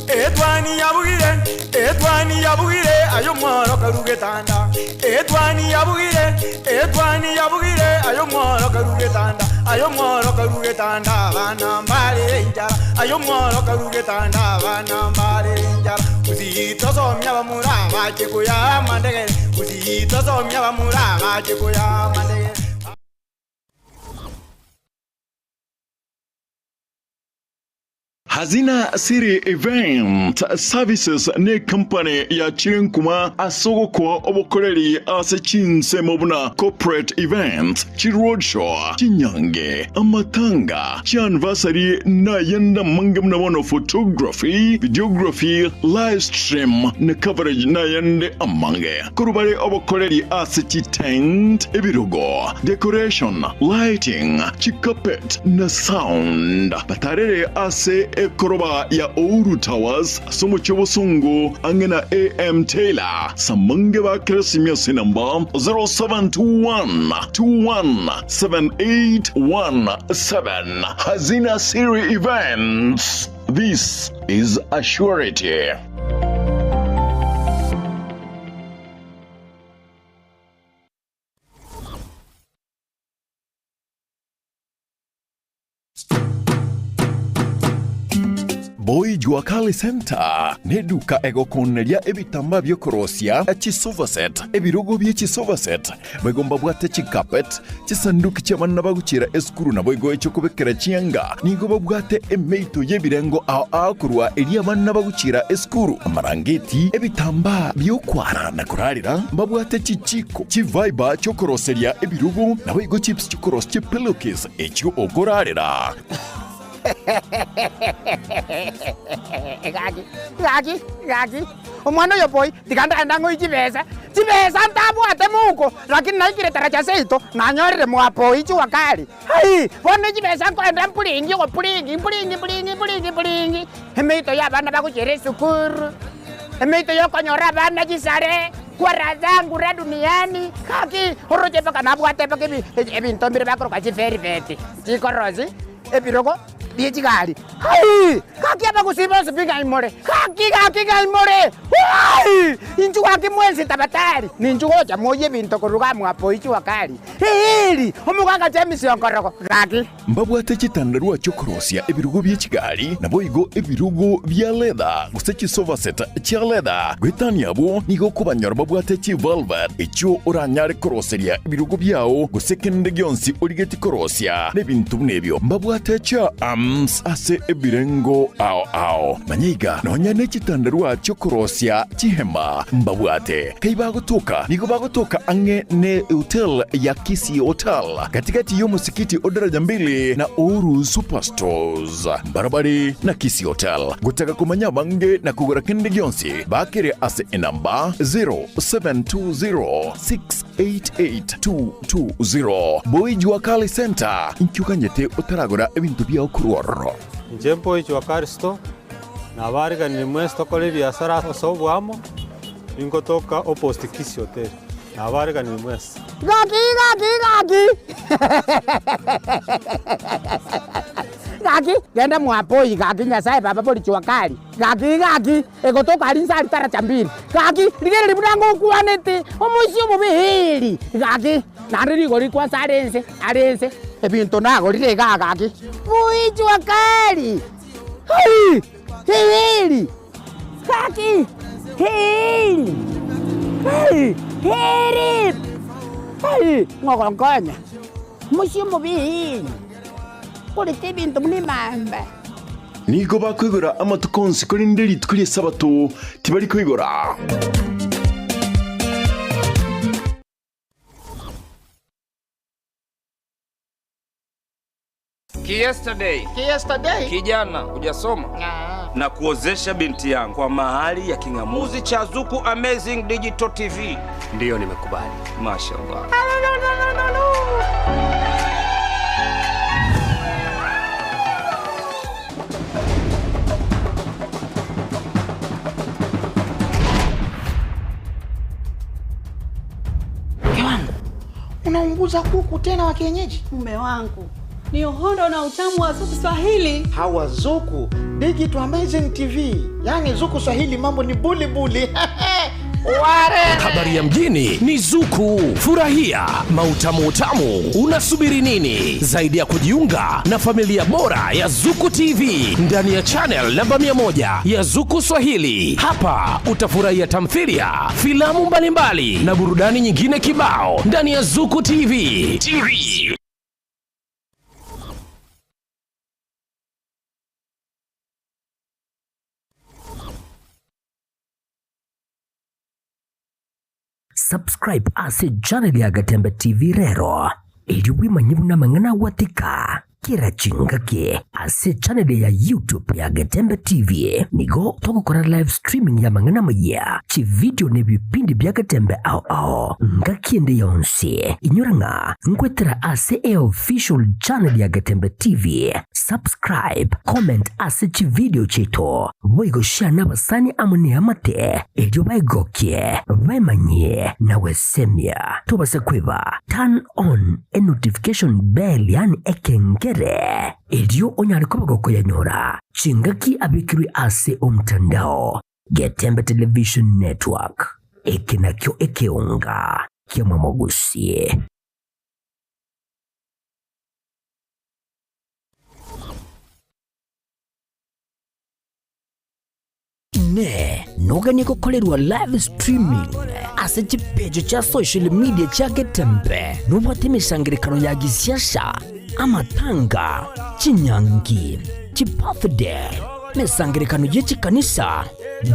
Etwani yabugire, etwani yabugire, aye omworo karu getanda. Etwani yabugire, etwani yabugire, aye omworo karu getanda. Aye omworo karu getanda, abana mbare enchara. Aye omworo karu getanda, abana mbare enchara. Gusii tosomia abamura abache koya amandegere. Gusii tosomia abamura abache koya amandegere. Hazina City Event Services necompany yachire nkuma ase ogokoa obokoreri ase chinsemo buna corporate events, chiroadshow, chinyange, amatanga, chianniversary na ayande amange buna bono photography, videography, live stream na coverage na ayande amange. Korwa bare obokoreri ase chitent, ebirogo, decoration, lighting, chicarpet, na sound. Batarere ase ekoroba ya Ouru Towers ase omochie obosongo ang'e na AM Taylor. Samange ba Keresimia ase enamba 0721 21 7817. Hazina Siri Events. This is a surety. Boy Jua Kali Center neduka egokoneria ebitambaa biokorosia chisofa set, ebirogo bie chisofa set, Boigo mbabwate chicarpet, chisanduki chi'abana bagochiera esukuru naboigo echi'okobekera chianga. Nigo babwate emeito y'ebirengo ao ao korwa eria abana bagochiera esukuru, amarangeti, ebitambaa bi'okwara na korarera. Mbabwate chichiko, chivaiba chi'okoroseria ebirogo, naboigo chips chi'okorosia chipillowcase echio okorarera. Gaki, gaki, gaki, omwana oyo boy, tiga ndagende ang'oe chibesa, chibesa ntabwate mouko, lakini naikire taracha seito, nanyorire mwa boy jua kali. Aii, bono chibesa nkoenda mpuringi ogopuringi, mpuringi mpuringi mpuringi mpuringi, emeito ya abana bagochiera esukuru, emeito ya okonyora abana chisare, kwara zangu ra duniani, gaki oroche mpaka nabwate mpaka ebi ebinto mbire bakoroka chivelvet, chikorosi, ebirogo bie chigari. Aii! Gaki abagusii bonsi pi ng'ai more? Gaki gaki ng'ai more? Aii! Inchuo gaki mwensi tabatari, ninchuo gocha moyie ebinto korwa iga mwapo ichua kari. Eeri! Omogaka James Onkorogo, gaki. Mbabwate chitandarua chi'okorosia ebirogo bie chigari, naboigo ebirogo bia leather, gose chisofa set chia leather. Goetania abwo, nigo okobanyora babwate chivelvet, echio oranyare koroseria ebirogo biao, gose kende gionsi origetie korosia, na ebinto buna ebio. Mbabwate chiarms ase ebirengo ao ao. Manya iga, nonya ne chitandarua chi'okorosia chihema mbabwate. Kai bagotoka? Nigo bagotoka ang'e ne hotel ya Kisii Hotel, gati-gati y'omosikiti o Daraja Mbili na Uhuru Superstores. Mbarabare na Kisii Hotel. Gotaka komanya abange na kogora kende gionsi, bakere ase enamba 0720688220. Boy Jua Kali Centre, inki oganyete otaragora ebinto biao korwa ororo? Inche Boy Jua Kali Store, nabariganirie mwensi tokore ebiasara ase oboamo, ningotoka opposite Kisii Hotel. Nabareganire mwensi. Gaki, gaki, gaki! Gaki, genda mwapoi, gaki, Nyasae baba bori jua kali. Gaki, gaki, egotoka aria inse aria taracha mbili. Gaki, rigereria buna ngokwanete, omoisia omobe eeri. Gaki, naende rigori kwansa are inse, are inse, ebinto nagorire igaa gaki. Boi jua kali! Hai! Eeri! Gaki! Eeri! Hai! Eeri! Hai! Ng'ogonkonya, mochie omobe eeri, korete ebinto buna emamba. Nigo bakoigora amatuko onsi, korende rituko ri'Esabato tibari koigora. Kiyesterday. Kiyesterday. Kijana hujasoma na kuozesha binti yangu kwa mahali ya king'amuzi cha Zuku Amazing Digital TV. Ndiyo, nimekubali. Mashallah. Mke wangu, unaunguza kuku tena wa kienyeji? Mume wangu ni uhondo na utamu wa Zuku Swahili. Hawa Zuku Digital Amazing TV, yaani Zuku Swahili mambo ni buli buli. Ware. Habari ya mjini ni Zuku. Furahia mautamu utamu. Unasubiri nini zaidi ya kujiunga na familia bora ya Zuku TV ndani ya channel namba 100 ya Zuku Swahili? Hapa utafurahia tamthilia, filamu mbalimbali na burudani nyingine kibao ndani ya Zuku TV. TV. Subscribe ase channel ya Gatembe TV rero erio bwemanye buna amang'ana agwatika kera chingaki ase channel ya YouTube ya Getembe TV nigo togokora live streaming ya amang'ana amayia, chivideo na ebipindi bia Getembe ao ao ngaki ende yonsi. Inyora ng'a nkwetera ase eofficial channel ya Getembe TV. Subscribe, comment ase chivideo chiaito, boigo share nabasani amo neamate erio baegokie, baemanyie na gwesemia. Tobasa kweba turn on enotification bell yaani ekengere, erio onyare koba gokoyanyora chingaki abekirwe ase omtandao. Getembe Television Network, eke nakio ekeonga kiamwamogusie. Inee! Noganie gokorerwa live streaming ase chipeji chia social media chia Getembe? Nobwate emesangerekano ya gisiasa, amatanga, chinyangi, chibirthday, emesangerekano ye chikanisa,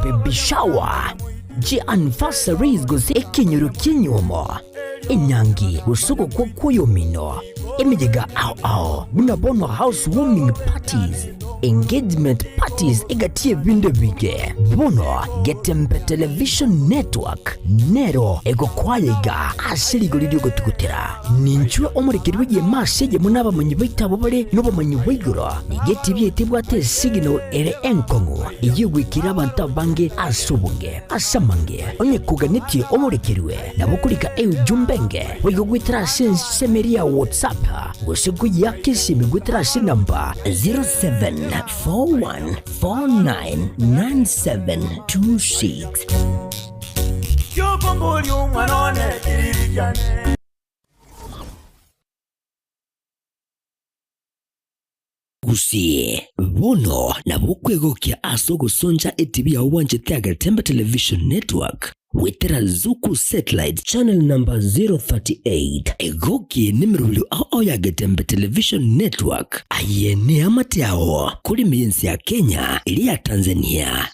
baby shower, chi anniversaries gose ekenyoro ki'enyiomo, enyangi gose ogokwa kw'oyomino? Emeyega ao ao buna bono house warming parties, engagement parties egati y'ebinto ebinge. Bono Getembe Television Network nero egokwaya iga ase rigori ri'ogotugutera. Ninchwe omorekeri bw'egeema ase eyemo n'abamanyi baito abwo bare nobomanyi bwa igoro. Nigo etibi yaito ebwate esignal ere enkong'u eyio egwekire abanto abange ase obonge. Ase amange, onye koganetie omorekerwe, nabo okorika eujumbe enge boigo goetera ase ensemo eria ya WhatsApp gose koyeaka esimi goetera ase enamba 0741499726. Kiokomboria omwana one kiriri kiane. Gusii, bono nabo okwegokia ase ogosoncha etibi yao bwanchete ya Getembe Television Network goetera Zuku Satellite Channel number 038. Egokie nemerobio ao ao ya Getembe Television Network. Aye neamate ao kore ime y'ense ya Kenya, eria ya Tanzania.